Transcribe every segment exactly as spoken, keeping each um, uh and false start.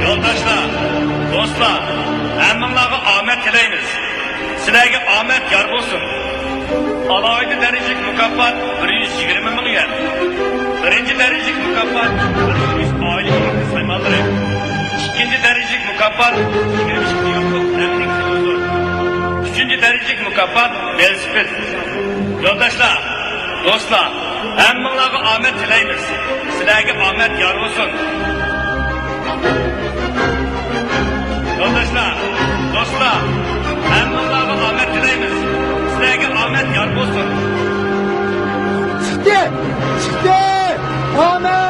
يولداشلار، دوستلار، ھەممىڭلارغا ئامەت تىلەيمىز. سىلەرگە ئامەت يار بولسۇن. ئالاھىدە دەرىجىلىك مۇكاپات بىر يۈز يىگىرمە مىڭ يۈەن. بىرىنچى دەرىجىلىك مۇكاپات بىر يۈز ئائىلە ئىگىلىك سايمانلىرى. ئىككىنچى دەرىجىلىك مۇكاپات يىگىرمە ئىككى يورۇقلۇق ئەمگەك تېلېۋىزور. ئۈچىنچى دەرىجىلىك مۇكاپات ۋېلىسىپىت. يولداشلار، دوستلار، ھەممىڭلارغا ئامەت تىلەيمىز. سىلەرگە ئامەت يار بولسۇن. يولداشلار، دوستلار، ھەممىڭلارغا ئامەت تىلەيمىز. سىلەرگە ئامەت يار بولسۇن. چىقتى! چىقتى! ئامەت!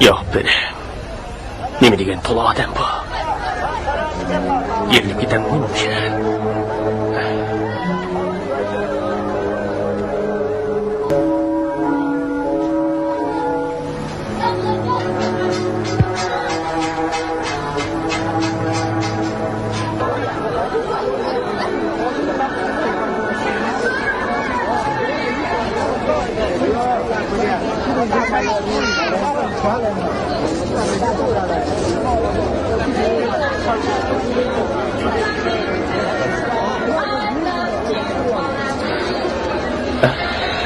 ياق، بىر نېمە دېگەن تولا ئادەم بۇ؟ يېرىلىپ كېتەمدۇ نېمە؟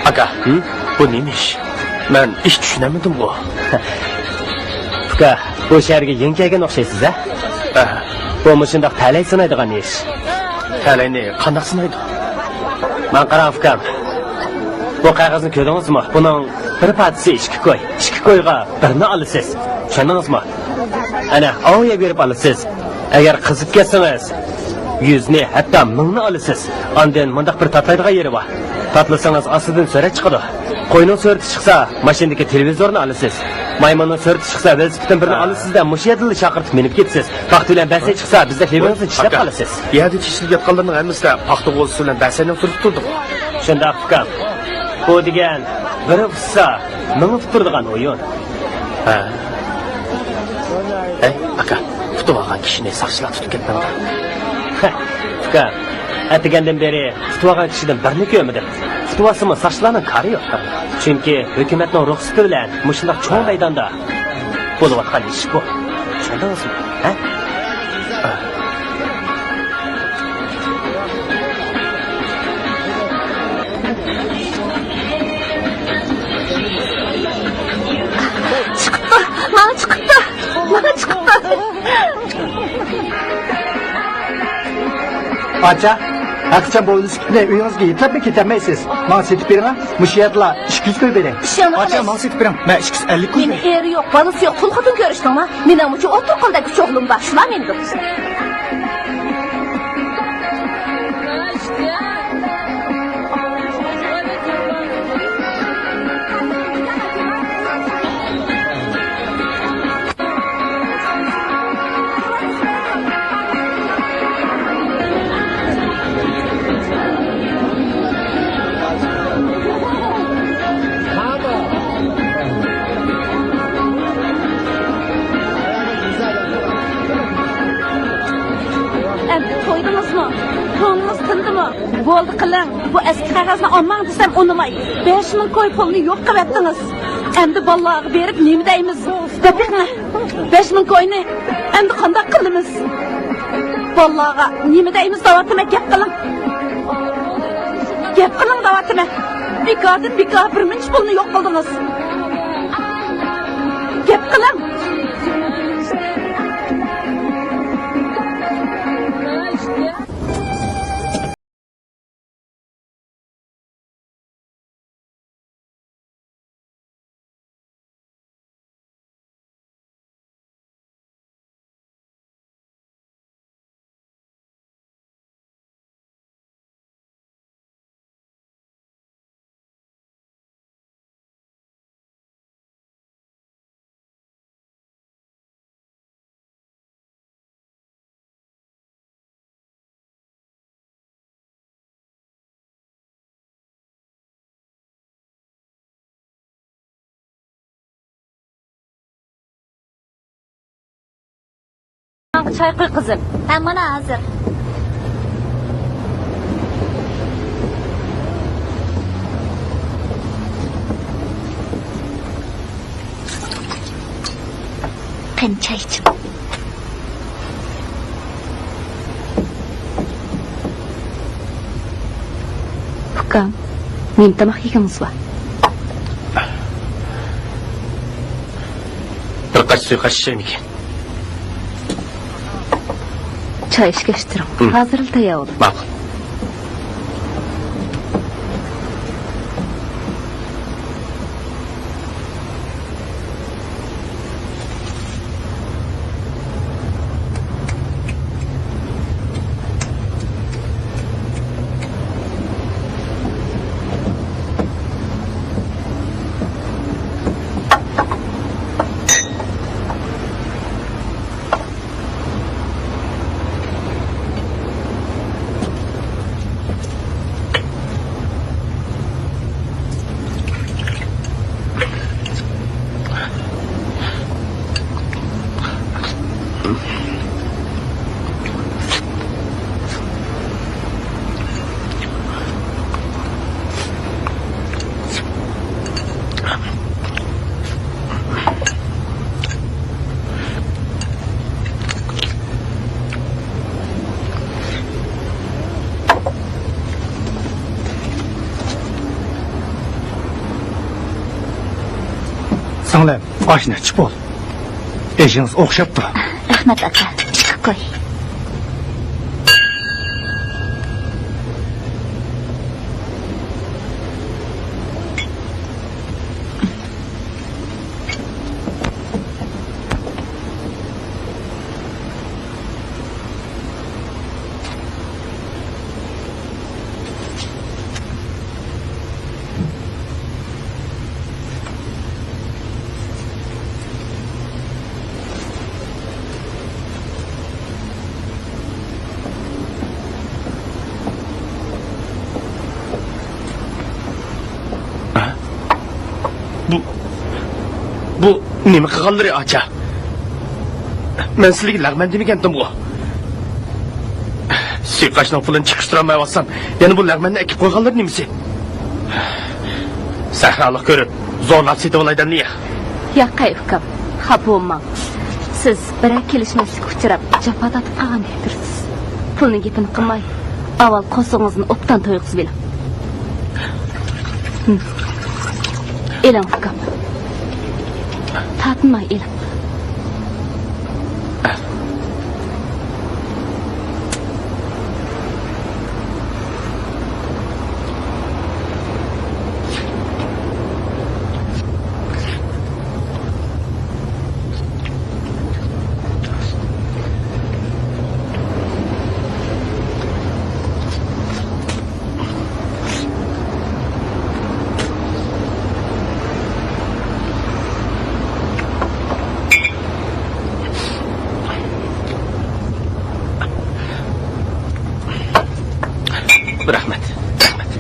ئاكا، ھىم؟ بۇ نېمە ئىش؟ مەن ھېچ چۈشىنەلمىدىمغۇ. ئۇكا، بۇ شەھەرگە يېڭى كەلگەن ئوخشايسىز ھە؟ ئەھ. بۇ مۇشۇنداق تەلەي سىنايدىغان ئىش. تەلەينى قانداق سىنايدۇ؟ ماڭا قاراڭ ئۇكام. بۇ قەغەزنى كۆردىڭىزمۇ؟ بۇنىڭ بىر پارچىسى ئىككى كوي. ئىككى كويغا بىرنى ئالىسىز. چۈشەندىڭىزمۇ؟ ئەنە، ئاۋۇ يەرگە بېرىپ ئالىسىز. ئەگەر قىزىپ كەتسىڭىز، يۈزنى، ھەتتا مىڭنى ئالىسىز. ئاندىن مۇنداق بىر تاتلايدىغان يېرى بار. تاتلىسىڭىز، ئاستىدىن سۈرەت چىقىدۇ. قوينىڭ سۈرىتى چىقسا، ماشىنىدىكى تېلېۋىزورنى ئالىسىز. مايمۇننىڭ سۈرىتى چىقسا، ۋېلىسىپىتتىن بىرنى ھە. ئالىسىز-دە، مۇشۇ يەردىنلا چاقىرتىپ مىنىپ كېتىسىز. پاختا بىلەن بەسەي چىقسا، بىزدەك لىمۇزىن چىشلەپ ئاكا، قالىسىز. يەردە چىشلىنىپ ياتقانلارنىڭ ھەممىسىدە پاختا غوزىسى بىلەن بەسەينىڭ سۈرىتى تۇرىدۇ. شۇنداق ئۇكام. بۇ دېگەن بىر ئۇتسا، مىڭ ئۇتتۇرىدىغان ئويۇن. ھە. ھەي، ئاكا، ئۇتۇۋالغان كىشىنى ساقچىلار تۇتۇپ كەتمەڭلار. ھە، ئۇكا، ئەتىگەندىن بېرى ئۇتۇۋالغان كىشىدىن بىرنى كۆرمىدىم. ئۇتۇۋالسىمۇ ساقچىلارنىڭ كارى يوق. چۈنكى ھۆكۈمەتنىڭ رۇخسىتى بىلەن مۇشۇنداق چوڭ مەيداندا بولۇۋاتقان ئىش بۇ. چۈشەندىڭىزمۇ؟ ھە؟ ئاچا، ھەرقاچان بۇ ۋېلىسىپىتنى ئۆيىڭىزگە يېتىلەپمۇ كېتەلمەيسىز. ماڭا سېتىپ بېرىڭ، مۇشۇ يەردىلا ئىككى يۈز كوي بېرەي. ئىشىڭنى ئاچا، قىلىش. ماڭا سېتىپ بېرىڭ، مەن ئىككى يۈز ئەللىك كوي نېمە بېرەي. ئېرى يوق، بالىسى يوق، قۇل خوتۇن كۆرۈشتۈڭما؟ مېنىڭمۇچۇ ئوتتۇرا قولدەك ئۈچ ئوغلۇم بار، شۇلا مېنى بېقىسىلەر. ئەمدى تويدىڭىزمۇ؟ كۆڭلىڭىز تىندىمۇ؟ بولدى قىلىڭ. بۇ ئەسكى قەغەزنى ئالماڭ دېسەم ئۇنىماي. بەش مىڭ كوي پۇلنى يوق قىلىۋەتتىڭىز. ئەمدى بالىلارغا بېرىپ نېمە دەيمىز؟ دەپ بېقىڭ. بەش مىڭ كوينى ئەمدى قانداق قىلىمىز؟ بالىلارغا نېمە دەيمىز دەۋاتىمەن، گەپ قىلىڭ. گەپ قىلىڭ دەۋاتىمەن. بىكاردىن بىكار بىر مۇنچە پۇلنى يوق قىلدىڭىز. گەپ قىلىڭ. چاي قۇي، قىزىم. ھە، مانا ھازىر. قېنى، چاي ئىچىڭ. ئۇكام، نېمە تاماق يېگىڭىز بار؟ بىر قاچا سۇيۇقئاش ئىچەيمىكىن؟ چاي ئىچكەچ تۇرۇڭ. ھازىرلا تەييار بولىدۇ. ماقۇل. سىڭلىم، ئاشنى ئىچىپ بول. ئېشىڭىز ئوخشاپتۇ. رەھمەت، ئاتا. چىقىپ قوي. بۇ، بۇ نېمە قىلغانلىرى، ئاچا؟ مەن سىلىگە لەغمەن دېمىگەنتىمغۇ؟ سۇيۇقئاشنىڭ پۇلىنى چىقىشتۇرالمايۋاتسام، يەنە بۇ لەغمەننى ئەكىپ قويغانلىرى نېمىسى؟ سەھرالىق كۆرۈپ، زورلاپ سېتىۋالاي دەمدىيە. ياقەي ئۇكام، خاپا بولماڭ. سىز بىرەر كېلىشمەسلىككە ئۇچراپ، جاپا تارتىپ قالغاندەك تۇرىسىز. پۇلنىڭ گېپىنى قىلماي، ئاۋۋال قورسىقىڭىزنى ئوبدان تويغۇزۇۋېلىڭ. ھىم. ئېلىڭ ئۇكام. تارتىنماي ئېلىڭ. رەھمەت، رەھمەت.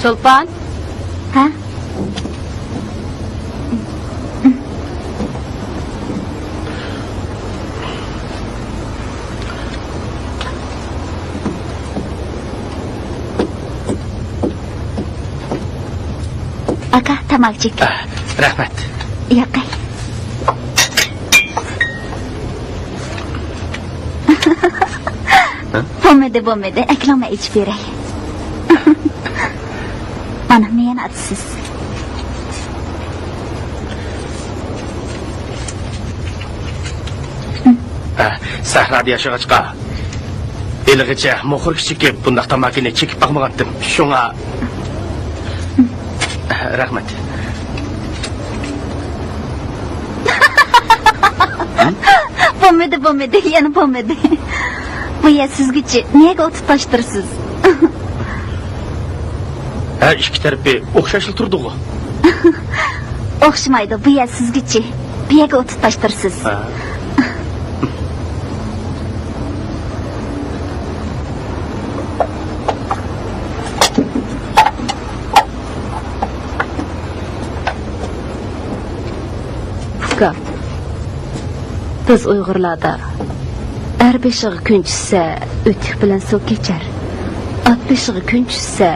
چولپان. ھە؟ ئاكا، تاماكىچىك. ئە، رەھمەت. ياقەي. بولمىدى، بولمىدى. ئەكىلىڭ، مەن ئېچىپ بېرەي. مانا، مېنى ئاتىسىز. ھە، سەھرادا ياشىغاچقا، ھېلىغىچە موخور كىچىكى بۇنداق تاماكىنى چېكىپ باقمىغانتىم. شۇڭا، رەھمەت. بولمىدى، بولمىدى، يەنە بولمىدى. بۇ يەر سىزگىچى، نېگە ئوت تۇتاشتۇرىسىز؟ ھە، ئىككى تەرىپى ئوخشاشلا تۇرىدىغۇ. ئوخشىمايدۇ، بۇ يەر سىزگىچى. بۇ يەرگە ئوت تۇتاشتۇرىسىز. ھە. ئۇكا، بىز ئۇيغۇرلاردا «ئەر بېشىغا كۈن چۈشسە، ئۆتۈك بىلەن سۇ كېچەر، ئات بېشىغا كۈن چۈشسە،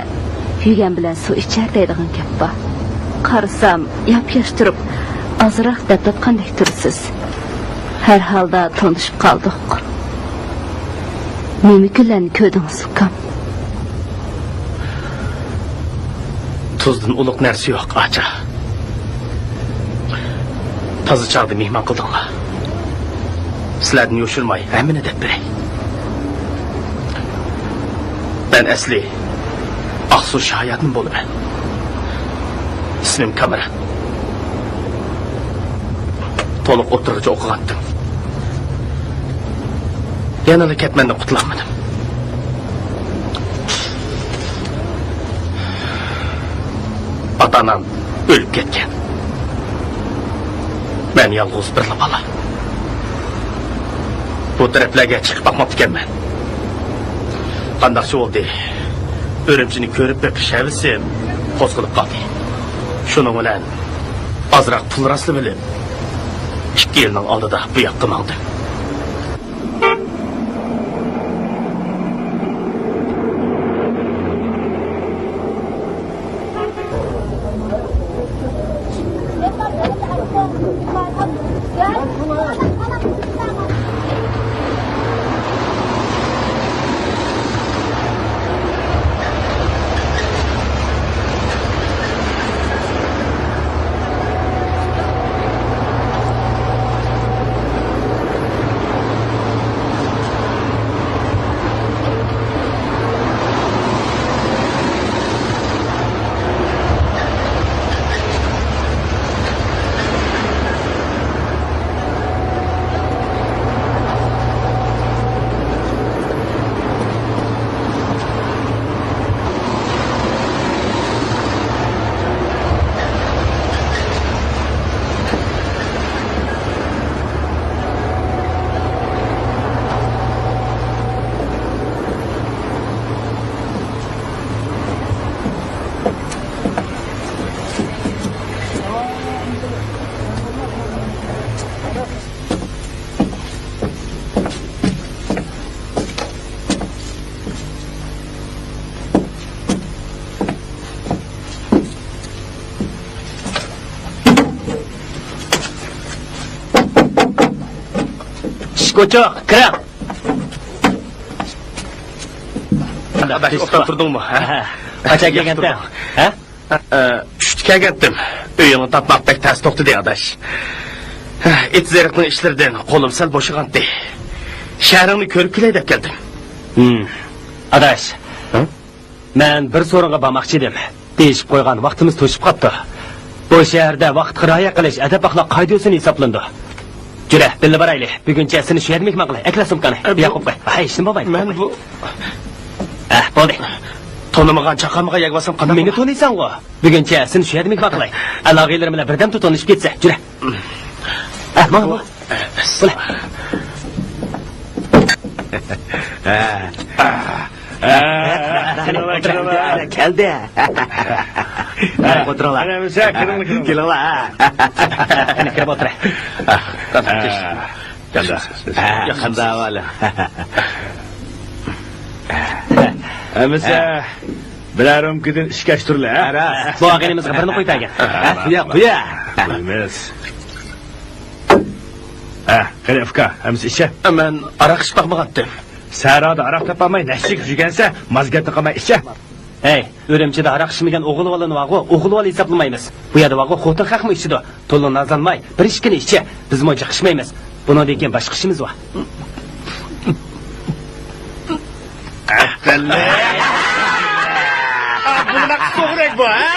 يۈگەن بىلەن سۇ ئىچەر» دەيدىغان گەپ بار. قارىسام، ياپياش تۇرۇپ، ئازراق دەپلەتقاندەك تۇرىسىز. ھەر ھالدا تونۇشۇپ قالدۇق. نېمە كۈنلەرنى كۆردىڭىز، ئۇكام؟ تۇزدىن ئۇلۇغ نەرسە يوق، ئاچا. تازا چاغدا مېھمان قىلدىڭلار. سىلەردىن يوشۇرماي ھەممىنى دەپ بېرەي. مەن ئەسلى ئاقسۇ شايادىن بولىمەن. ئىسمىم كامران. تولۇق ئوتتۇرىغىچە ئوقۇغانتىم. يەنىلا كەتمەندىن قۇتۇلالمىدىم. ئاتا-ئانام ئۆلۈپ كەتكەن. مەن يالغۇز بىرلا بالا. بۇ تەرەپلەرگە چىقىپ باقماپتىكەنمەن. قانداقچە بولدى؟ ئۈرۈمچىنى كۆرۈپ بېقىش ھەۋىسىم قوزغىلىپ قالدى. شۇنىڭ بىلەن ئازراق پۇل راسلىۋېلىپ، ئىككى يىلنىڭ ئالدىدا بۇ ياققا ماڭدىم. ئىشىك ئوچۇق، كىرىڭ. ئاداش، ئوبدان تۇردۇڭمۇ، ھە؟ ھە. قاچان كەلگەنتىڭ؟ ھە؟ ئە، چۈشتە كەلگەنتىم. ئۆيۈڭنى تاپماق بەك تەس توختىدى، ئاداش. ئىت زېرىقنىڭ ئىشلىرىدىن قولۇم سەل بوشىغانتى. شەھىرىڭنى كۆرۈپ كېلەي دەپ كەلدىم. ھىم. ئاداش. ھە؟ مەن بىر سورۇنغا بارماقچى ئىدىم. دېيىشىپ قويغان ۋاقتىمىز توشۇپ قاپتۇ. بۇ شەھەردە ۋاقىتقا رىئايە قىلىش ئەدەپ-ئەخلاق قائىدە-يوسۇن ھېسابلىنىدۇ. جۈرە، بىللە بارايلى. بۈگۈنچە سېنى شۇ يەردە مېھمان قىلاي. ئەكېلە سومكاڭنى. ئە، بۇ ياق، قويۇپ قوي. ھەي، ھېچنېمە بولمايدۇ. مەن بۇ ئە، بولدى. تونۇمىغان چاقالمىغان يەرگە بارسام قانداق بولار؟ مېنى تونۇيسەنغۇ. بۈگۈنچە سېنى شۇ يەردە مېھمان قىلاي. ئالاقىلىرىم بىلەن بىردەم تۇتۇنۇشۇپ كەتسە. جۈرە. ئە، ماڭا بۇ. بۇلار. كەلدى. كەلدى. ئولتۇرۇڭلار. كېلىڭلار. كېلىڭلار. قېنى، كىرىپ ئولتۇراي. قانداق ئەھۋالىڭ؟ ئەمىسە، بىرەر رومكىدىن ئىككى ئاچتۇرلا، ھە؟ راست. بۇ ئاغىنىمىزغا بىرنى قويۇپ بەرگىن. ھە، قويە، قويە. قويىمىز. ھە، قېنى، ئۇكا، ئەمىسە ئىچە. مەن ھاراق ئىچىپ باقمىغانتىم. سەھرادا ھاراق تاپالماي نەشچىگە يۈرگەنسە، مازگەت تاقىماي ئىچە. ھەي، ئۈرۈمچىدە ھاراق ئىچمىگەن ئوغۇل بالىنى بارغۇ، ئوغۇل بالا ھېسابلىمايمىز. بۇ يەردە بارغۇ، خوتۇن خەقمۇ ئىچىدۇ. تولا نازلانماي، بىر ئىككىنى ئىچە. بىزمۇ جىقىشمايمىز. بۇنىڭدىن كېيىن باشقا ئىشىمىز بار. بۇنداق سوغۇرەك بۇ، ھە؟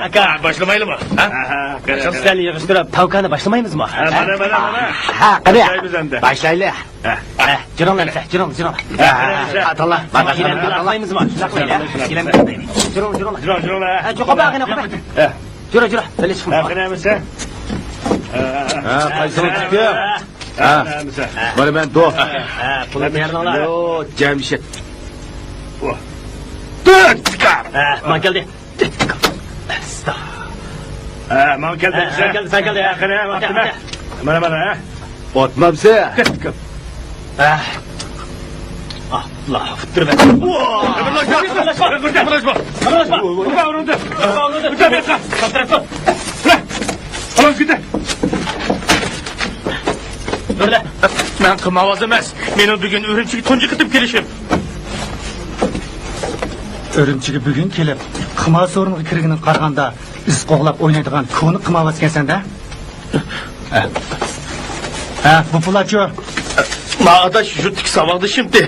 ئاكا، باشلىمايلىمۇ؟ ھە؟ سەل يىغىشتۇرۇپ، تاۋكانى باشلىمايمىزمۇ؟ ھە، مانا، مانا، مانا. ھە، قېنى. باشلايمىز ئەمدى. باشلايلى. ھە، جۈرۈڭلار، جۈرۈڭ، جۈرۈڭلار. ھە، ئاتالا، مانا، ئاتالا. جۈرۈڭ، جۈرۈڭلار. جۈرۈڭ، جۈرۈڭلار. ھە، جۈرە، جۈرە، سەل چىقىڭ. ھە، قايسىڭىز تۇتۇپ؟ ھە، مانا مەن دو. ھە، پۇلنى تەييارلاڭلار. يو، جەمشىت. ھە، مانا كەلدى. ھە، ماڭا كەلدى، ھە، سەن كەلدى، سەن كەلدى. ھە، قېنى، ھە، ۋاقتىمە. مانا، مانا، ھە. ئوتمامسە؟ ھە. ئاللا، ئۇتتۇرۇۋەت. مەن قىمارۋاز ئەمەس. مېنىڭ بۈگۈن ئۈرۈمچىگە تۇنجى قېتىم كېلىشىم. ئۈرۈمچىگە بۈگۈن كېلىپ، قىمار سورۇنىغا كىرگىنىگە قارىغاندا، ئىز قوغلاپ ئوينايدىغان كونا قىمارۋاز ئىكەنسەن-دە. ھە، بۇ پۇللارچۇ؟ ما ئاداش، يۇرتتىكى ساۋاقدىشىمتى.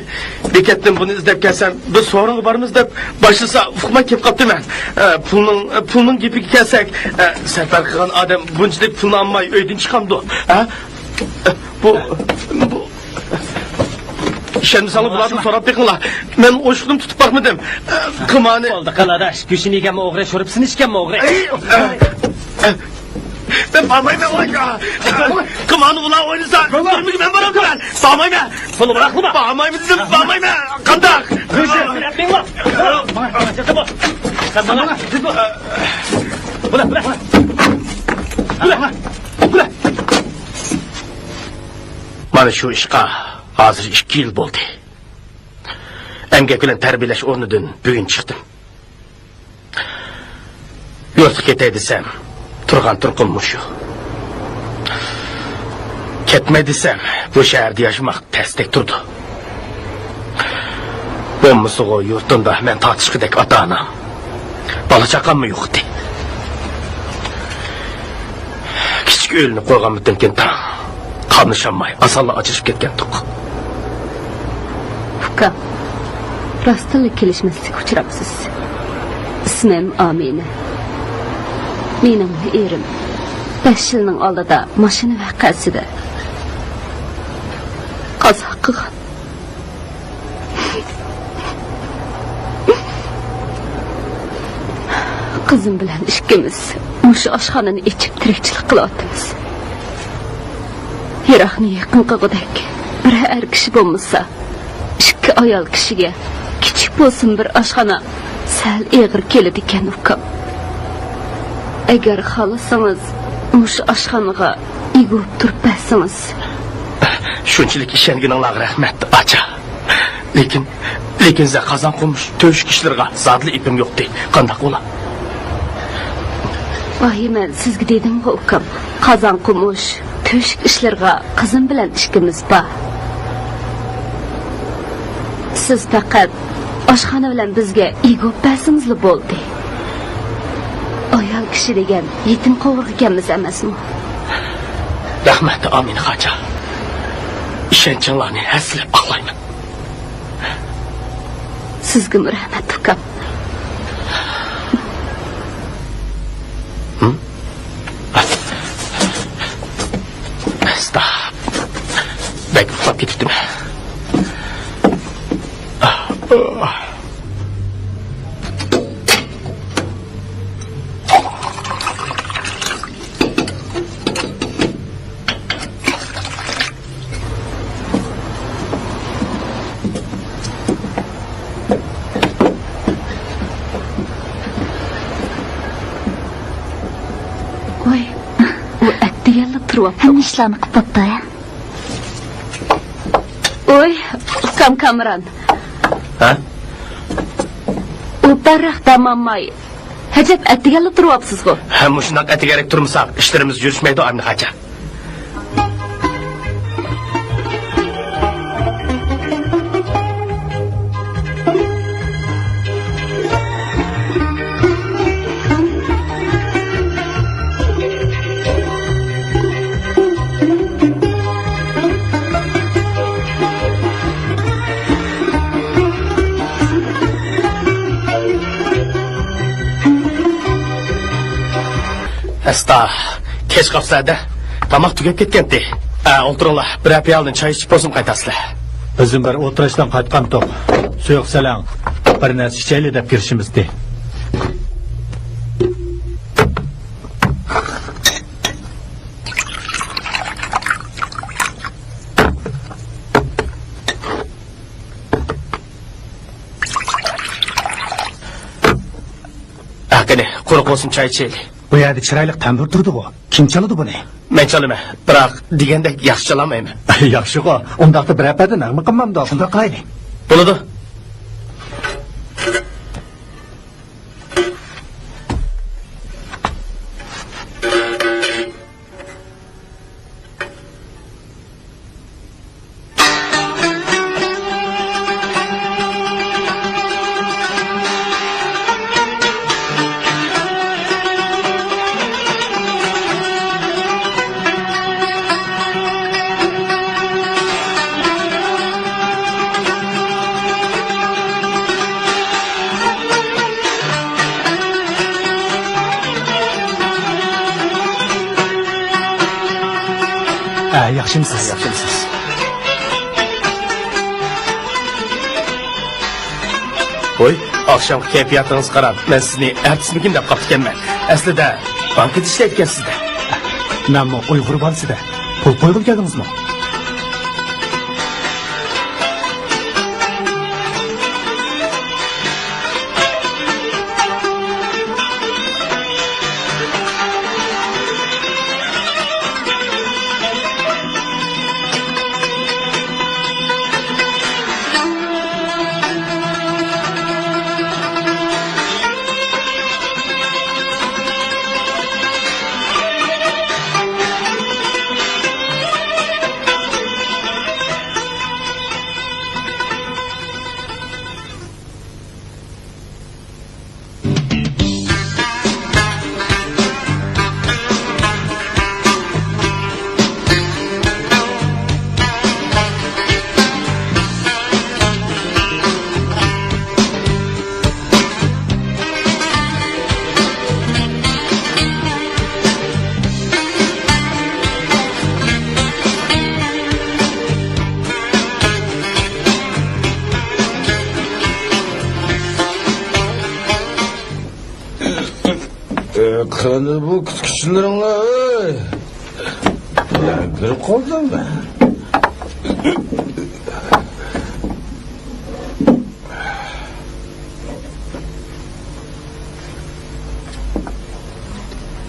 بېكەتتىن بۇنى ئىزدەپ كەلسەم، بىز سورۇنغا بارىمىز دەپ باشلىسا، ئۇقماي كېلىپ قاپتىمەن. ئە، پۇلنىڭ، پۇلنىڭ گېپىگە كەلسەك، ئە، سەپەر قىلغان ئادەم بۇنچىلىك پۇلنى ئالماي ئۆيدىن چىقامدۇ؟ ھە؟ ئە، بۇ، بۇ، ئىشەنمىسەڭلار بۇلاردىن سوراپ بېقىڭلار. مەن ئوشۇقنىمۇ تۇتۇپ باقمىدىم. قىمارنى. بولدى، قىل ئاداش. گۆشىنى يېگەنمۇ ئوغرى، شورپىسىنى ئىچكەنمۇ ئوغرى. ئەي، مەن بارمايمەن ئۇلارغا. قىمارنى ئۇلار ئوينىسا، تۈرمىگە مەن بارامدىمەن. بارمايمەن. بارمايمەن دېدىم، بارمايمەن. قانداق؟ مانا شۇ ئىشقا ھازىر ئىككى يىل بولدى. ئەمگەك بىلەن تەربىيەلەش ئورنىدىن بۈگۈن چىقتىم. يۇرتقا كېتەي دېسەم، تۇرغان تۇرقۇم مۇشۇ. كەتمەي دېسەم، بۇ شەھەردە ياشىماق تەستەك تۇرىدۇ. بولمىسىغۇ يۇرتۇمدا مەن تارتىشقۇدەك ئاتا-ئانام، بالا-چاقاممۇ يوق ئىدى. كىچىك ئۆيلىنىپ قويغانمىتىمكىن تاڭ، قاملىشالماي ئاسانلا ئاجرىشىپ كەتكەنتۇق. ئۇكام، راستتىنلا كېلىشمەسلىككە ئۇچراپسىز. ئىسمىم ئامىنە. مېنىڭ ئېرىم بەش يىلنىڭ ئالدىدا ماشىنا ۋەقەسىدە قازا قىلغان. قىزىم بىلەن ئىككىمىز مۇشۇ ئاشخانىنى ئېچىپ تىرىكچىلىك قىلىۋاتىمىز. يىراقنى يېقىن قىلغۇدەك بىر ئەر كىشى بولمىسا، ئىككى ئايال كىشىگە كىچىك بولسىمۇ بىر ئاشخانا سەل ئېغىر كېلىدىكەن، ئۇكام. ئەگەر خالىسىڭىز، مۇشۇ ئاشخانىغا ئىگە بولۇپ تۇرۇپ بەرسىڭىز. شۇنچىلىك ئىشەنگىنىڭلارغا رەھمەت، ئاچا. لېكىن، لېكىن زە قازان قومۇش تۆشۈك ئىشلىرىغا زادىلا ئېپىم يوقتى. قانداق بولا؟ بايا مەن سىزگە دېدىمغۇ، ئۇكام، قازان قومۇش، تۆشۈك ئىشلىرىغا قىزىم بىلەن ئىككىمىز بار. سىز پەقەت ئاشخانا بىلەن بىزگە ئىگە بولۇپ بەرسىڭىزلا بولدى. ئايال كىشى دېگەن يېتىم قوۋۇرغا كەلمىز ئەمەسمۇ؟ رەھمەت، ئامىنە خاجا. ئىشەنچىڭلارنى ھەسسىلەپ ئاقلايمەن. سىزگىمۇ رەھمەت، ئۇكام. ھىم؟ ئاستا. بەك ئۇخلاپ كېتىپتىمەن. ۋاي، ئۇ ئەتىگەنلا تۇرۇۋاپتۇ. ھەممە ئىشلارنى قىلىپ بوپتۇ، ھە؟ ۋاي، ئۇكام كامېران. ھە؟ ئۇ بەرراق دەم ئالماي، ئەجەب ئەتىگەنلا تۇرۇۋاپسىزغۇ؟ ھە، مۇشۇنداق ئەتىگەنلىك تۇرمىساق، ئىشلىرىمىز يۈرۈشمەيدۇ، ئامىنە خاجا. ئەستا، كەچ قاپسىلەر-دە. تاماق تۈگەپ كەتكەنتى. ئە، ئولتۇرۇڭلار. بىرەر پىيالىدىن چاي ئىچىپ بولسىمۇ قايتارسىلەر. ئۆزۈم بىر ئولتۇرۇشتىن قايتقانتۇق. سۇيۇق سەلەڭ، بىر نەرسە ئىچەيلى دەپ كىرىشىمىزدى. ھە، قېنى، قۇرۇق بولسۇن، چاي ئىچەيلى. بۇ يەردە چىرايلىق تەمبۇر تۇرىدىغۇ. كىم چالىدۇ بۇنى؟ مەن چالىمەن، بىراق دېگەندەك ياخشى چالالمايمەن. ياخشىغۇ، ئۇنداقتا بىرەر پەدە نەغمە قىلمامدۇ؟ شۇنداق قىلايلى. بولىدۇ. ئە، ياخشىمسىز؟ ياخشىمسىز؟ ھوي، ئاخشامقى كەيپىياتىڭىزغا قاراپ، مەن سىزنى ئەرتىسمىكىن دەپ قاپتىكەنمەن. ئەسلىدە بانكىدا ئىشلەيدىكەنسىز-دە. مەنمۇ ئۇيغۇر بانكىسىدا. پۇل قويغىلى كەلدىڭىزمۇ؟ ئە، قانداق بۇ كۈتكۈچىلىرىڭلار، ئەي؟ يا، كىرىپ قالدىم.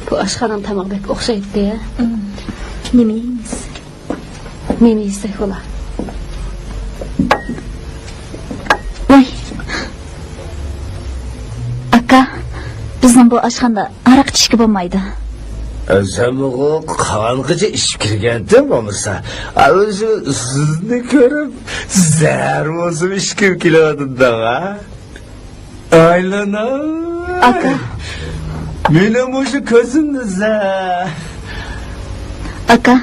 بۇ ئاشخانىنىڭ تامىقى بەك ئوخشايتتى، ھە؟ نېمە يەيمىز؟ نېمە يېسەك بولا؟ ۋاي. ئاكا، بىزنىڭ بۇ ئاشخانىدا ھاراق ئىچىشكە بولمايدۇ. ئۆزۈمغۇ قانغىچە ئىچىپ كىرگەنتىم بولمىسا. ئەمما شۇ سىزنى كۆرۈپ، زەھەر بولسىمۇ ئىچكۈم كېلىۋاتىدۇ ھە. ئايلىناي. ئاكا. مېنىڭ مۇشۇ كۆزۈمنى زەھەر. ئاكا،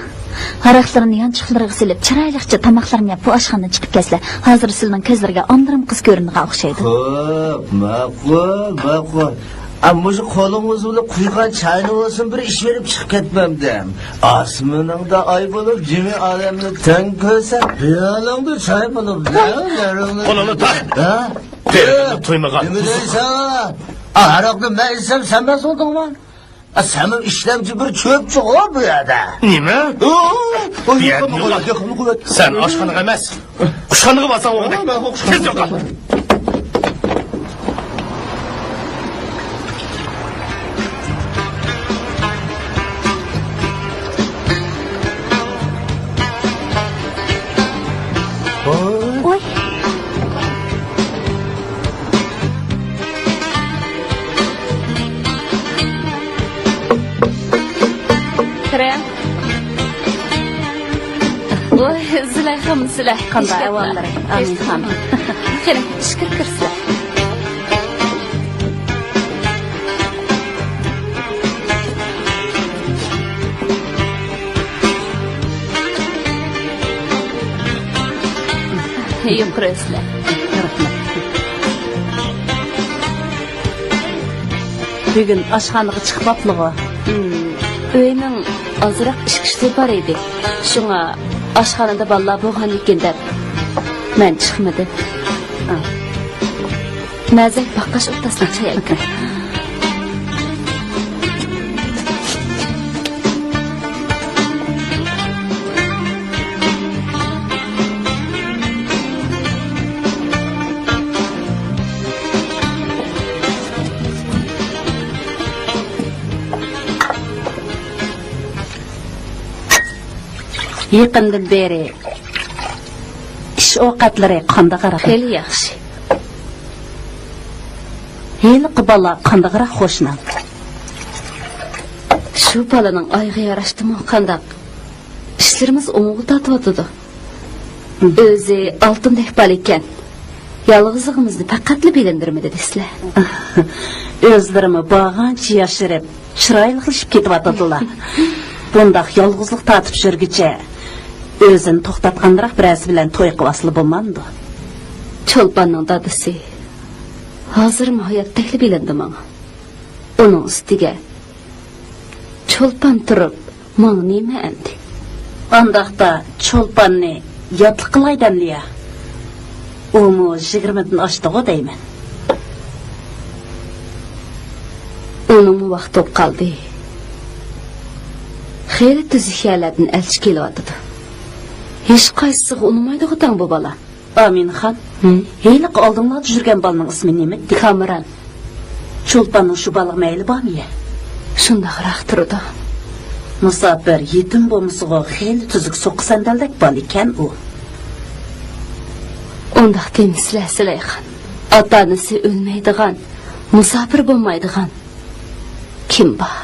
ھاراقلىرىنى يانچۇقلىرىغا سېلىپ، چىرايلىقچە تاماقلارنى يەپ، بۇ ئاشخانىدىن چىقىپ كەتسىلە. ھازىر سىلىنىڭ كۆزلىرىگە ئاندىرىم قىز كۆرۈنىدىغان ئوخشايدۇ. خوپ، ماقۇل، ماقۇل. ئا، مۇشۇ قولىڭىز بىلەن قۇيغان چاينى بولسۇن بىر ئىچىۋېلىپ چىقىپ كەتمەمدىم. ئاسمىنىڭدا ئاي بولۇپ، جىمى ئالەمنى تەڭ كۆرسەم، خىيالىڭدا چاي بولۇپ، نەلەرنى. قولۇڭنى تارت. ھە؟ تېرىقىڭنى تويمىغان. نېمە دەيسەن؟ ئا، ھاراقنى مەن ئىچسەم، سەن مەست بولدۇڭمۇ؟ ئا، سەنمۇ ئىشلەمچى بىر چۆپچىغۇ بۇ يەردە. نېمە؟ ئوي، ئوي، بۇ يەردە يېقىننى نېمە قويۇۋەت، بار؟ يېقىننى قويۇۋەت. سەن ئاشخانىغا ئەمەس، قۇشخانىغا بارساڭ بولغۇدەك. ئا، مەن قۇشخانا. تېز يوقال. ۋوي. كىرىڭ. ۋوي، زۇلەيخامۇ سىلەر. قانداق ئەھۋاللىرى، ئامىنخان؟ كىرىڭ، ئىچكىرى كىرسىلەر. يۇقىرى ئۆسلە. بۈگۈن ئاشخانىغا چىقماپلىغۇ؟ ھىم، ئۆينىڭ ئازراق ئىش-كۈچلىرى بار ئىدى. شۇڭا ئاشخانىدا بالىلار بولغاندىكىن دەپ مەن چىقمىدىم. ئا. مەزەك باققاچ ئولتۇرسىلا چاي ئەكىرەي. يېقىندىن بېرى ئىش ئوقەتلىرى قانداقراق؟ خېلى ياخشى. ھېلىقى بالا قانداقراق قوشناڭ؟ شۇ بالىنىڭ ئايىغى ياراشتىمۇ قانداق؟ ئىشلىرىمىز ئوڭغا تارتىۋاتىدۇ. ھىم. ئۆزى ئالتۇندەك بالا ئىكەن. يالغۇزلۇقىمىزنى پەقەتلا بىلىندۈرمىدى دېسىلە. ئۆزلىرىمۇ بارغانچە ياشىرىپ، چىرايلىقلىشىپ كېتىۋاتىدىلا. بۇنداق يالغۇزلۇق تارتىپ يۈرگۈچە، ئۆزىنى توختاتقاندىراق بىرەرسى بىلەن توي قىلىۋالسىلا بولمامدۇ؟ چولپاننىڭ دادىسى ھازىرمۇ ھاياتتەكلا بىلىندى ماڭا. ئۇنىڭ ئۈستىگە چولپان تۇرۇپ، ماڭا نېمە ئەمدى؟ ئانداقتا چولپاننى ياتلىق قىلاي دەمدىيە. ئۇمۇ يىگىرمىدىن ئاشتىغۇ دەيمەن. ئۇنىڭمۇ ۋاقتى بولۇپ قالدى. خېلى تۈزۈك يەرلەردىن ئەلچى كېلىۋاتىدۇ. ھېچقايسىسىغا ئۇنىمايدىغۇ تاڭ بۇ بالا. ئامىنخان، ھىم؟ ھېلىقى ئالدىڭلاردا يۈرگەن بالىنىڭ ئىسمى نېمىدى؟ كامران. چولپاننىڭ شۇ بالىغا مەيلى بارمىيە؟ شۇنداقراق تۇرىدۇ. مۇساپىر، يېتىم بولمىسىغۇ، خېلى تۈزۈك سوققا سەندەلدەك بالا ئىكەن ئۇ. ئۇنداق دېمىسىلە، زۇلەيخان. ئاتا-ئانىسى ئۆلمەيدىغان، مۇساپىر بولمايدىغان كىم بار؟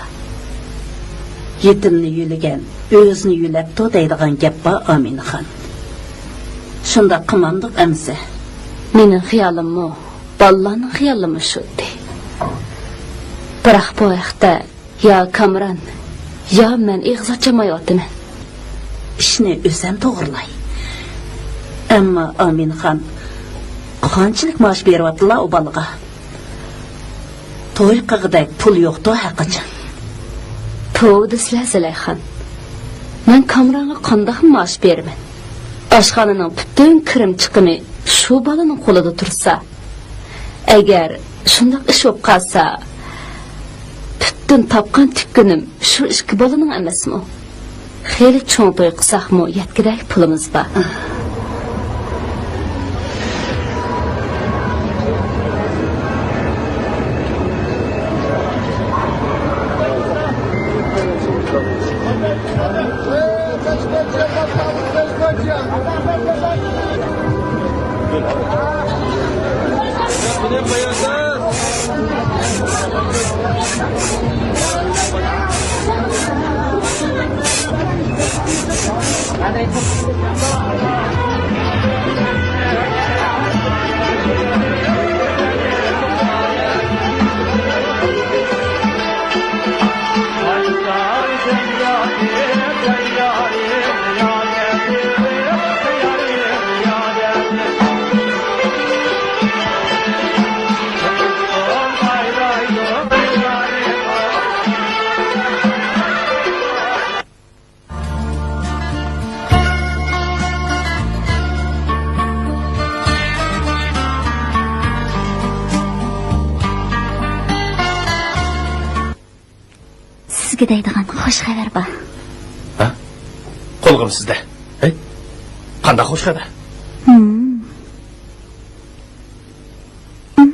يېتىمنى يۆلىگەن ئۆزىنى يۆلەپتۇ دەيدىغان گەپ بار، ئامىنخان. شۇنداق قىلمامدۇق ئەمىسە؟ مېنىڭ خىيالىممۇ، بالىلارنىڭ خىيالىمۇ شۇ ئىدى. بىراق بۇ ھەقتە يا كامران، يا مەن ئېغىز ئاچالمايۋاتىمەن. ئىشنى ئۆزەم توغرىلاي. ئەمما ئامىنخان، قانچىلىك مائاش بېرىۋاتىدىلا ئۇ بالىغا؟ توي قىلغۇدەك پۇل يوقتۇ ھەرقاچان. توۋا دېسىلە، زۇلەيخان. مەن كامرانغا قانداق مائاش بېرىمەن؟ ئاشخانىنىڭ پۈتۈن كىرىم چىقىمى شۇ بالىنىڭ قولىدا تۇرسا، ئەگەر شۇنداق ئىش بولۇپ قالسا، پۈتۈن تاپقان تۈككىنىم شۇ ئىككى بالىنىڭ ئەمەسمۇ؟ خېلى چوڭ توي قىلساقمۇ يەتكۈدەك پۇلىمىز بار. سىزگە دەيدىغان خوش خەۋەر بار. ھە؟ قۇلىقىم سىزدە. ھەي؟ قانداق خوش خەۋەر؟ ھىم. ھىم؟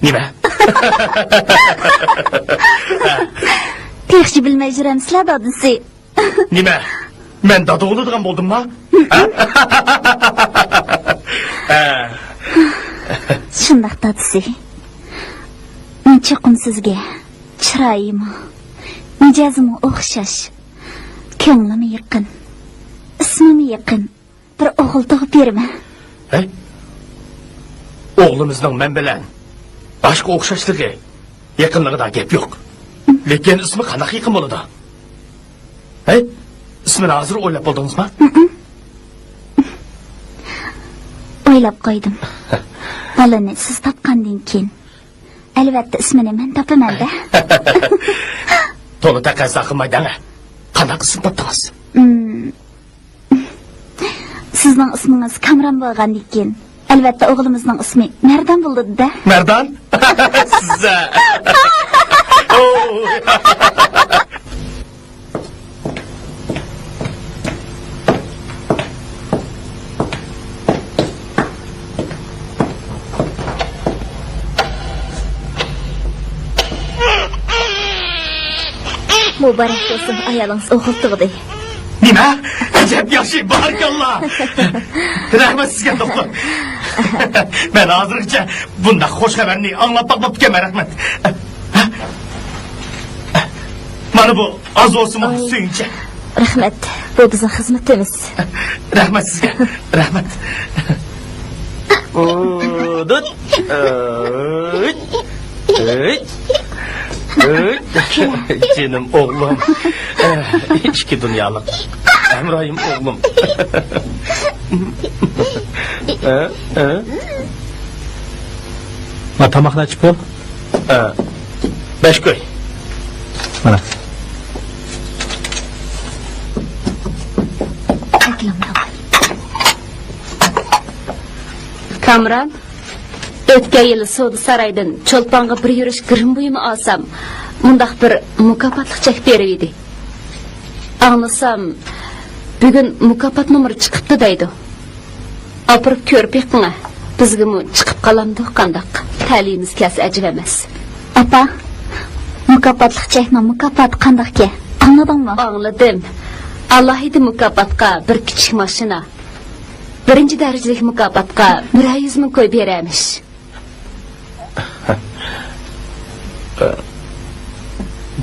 نېمە؟ تېخىچە بىلمەي يۈرەمسىلەر، دادىسى. نېمە؟ مەن دادا بولىدىغان بولدۇمما؟ ھە؟ شۇنداق، دادىسى. مەن چوقۇم سىزگە چىرايىمۇ، مىجەزىمۇ ئوخشاش، كۆڭلىمۇ يېقىن، ئىسمىمۇ يېقىن بىر ئوغۇل تۇغۇپ بېرىمەن. ھەي؟ ئوغلىمىزنىڭ مەن بىلەن باشقا ئوخشاشلىقى، يېقىنلىقىدا گەپ يوق. لېكىن ئىسمى قانداق يېقىن بولىدۇ؟ ھەي؟ ئىسمىنى ھازىر ئويلاپ بولدىڭىزما؟ ئويلاپ قويدۇم. بالىنى سىز تاپقاندىن كېيىن، ئەلۋەتتە، ئىسمىنى مەن تاپىمەن-دە. تولا تەقەززا قىلماي دەڭە. قانداق ئىسىم تاپتىڭىز؟ ئىم، سىزنىڭ ئىسمىڭىز كامران بولغاندىكىن، ئەلۋەتتە، ئوغلىمىزنىڭ ئىسمى مەردان بولىدۇ-دە. مەردان؟ سىز-ە. مۇبارەك بولسۇن، ئايالىڭىز ئوغۇل تۇغدى. نېمە؟ ئەجەب ياخشى، بارىكاللا! رەھمەت سىزگە، دوختۇر. مەن ھازىرغىچە بۇنداق خوش خەۋەرنى ئاڭلاپ باقماپتىكەنمەن، رەھمەت. مانا بۇ ئاز بولسىمۇ سۆيۈنچەك. رەھمەت، بۇ بىزنىڭ خىزمىتىمىز. رەھمەت سىزگە، رەھمەت. ئۇدۇت. ئۆي. ئۆي. ئۆي. جېنىم ئوغلۇم. ئىككى دۇنيالىق ھەمراھىم ئوغلۇم. ئە، ئە. ما تاماقنى ئېچىپ بول. ئە، بەش كوي. مانا. كامران، ئۆتكەن يىلى سودا سارايدىن چولپانغا بىر يۈرۈش گىرىم بۇيۇمى ئالسام، مۇنداق بىر مۇكاپاتلىق چەك بېرىۋىدى. ئاڭلىسام، بۈگۈن مۇكاپات نومۇرى چىقىپتۇ دەيدۇ. ئاپىرىپ كۆرۈپ بېقىڭە، بىزگىمۇ چىقىپ قالامدۇ قانداق؟ تەلىيىمىز كەلسە ئەجەب ئەمەس. ئاپا، مۇكاپاتلىق چەكنىڭ مۇكاپاتى قانداقكەن؟ ئاڭلىدىڭمۇ؟ ئاڭلىدىم. ئالاھىدە مۇكاپاتقا بىر كىچىك ماشىنا، بىرىنچى دەرىجىلىك مۇكاپاتقا بىرەر يۈز مىڭ كوي بېرەرمىش.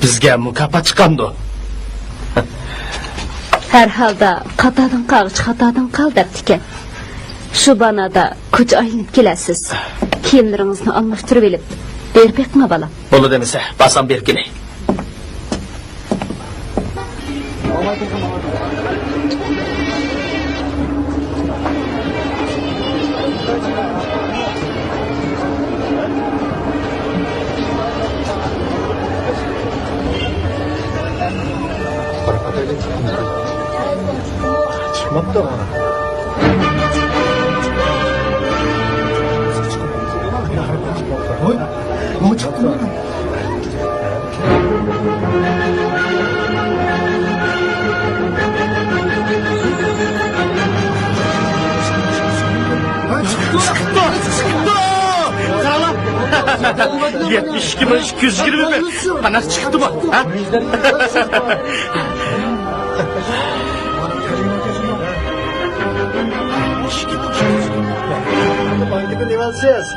بىزگە مۇكاپات چىقامدۇ؟ ھەر ھالدا، «خاتادىن قالغىچە خاتادىن قال» دەپتىكەن. شۇ بانادا كوچا ئايلىنىپ كېلەرسىز. كىيىملىرىڭىزنى ئالماشتۇرۇۋېلىپ، بېرىپ بېقىڭە، بالام. بولىدۇ دېمىسە، بارسام بېرىپ كېلەي. چىقماپتۇ. ھوي، نېمە چىقتى؟ چىقىپتۇ! چىقىپتۇ! قاراڭلار! يەتمىش ئىككى مىڭ ئىككى يۈز يىگىرمە بىر! قانداق چىقىپتۇ بۇ؟ ھە؟ بانكىدىن نېمە ئالىسىز؟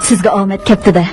سىزگە ئامەت كەپتۇ-دە.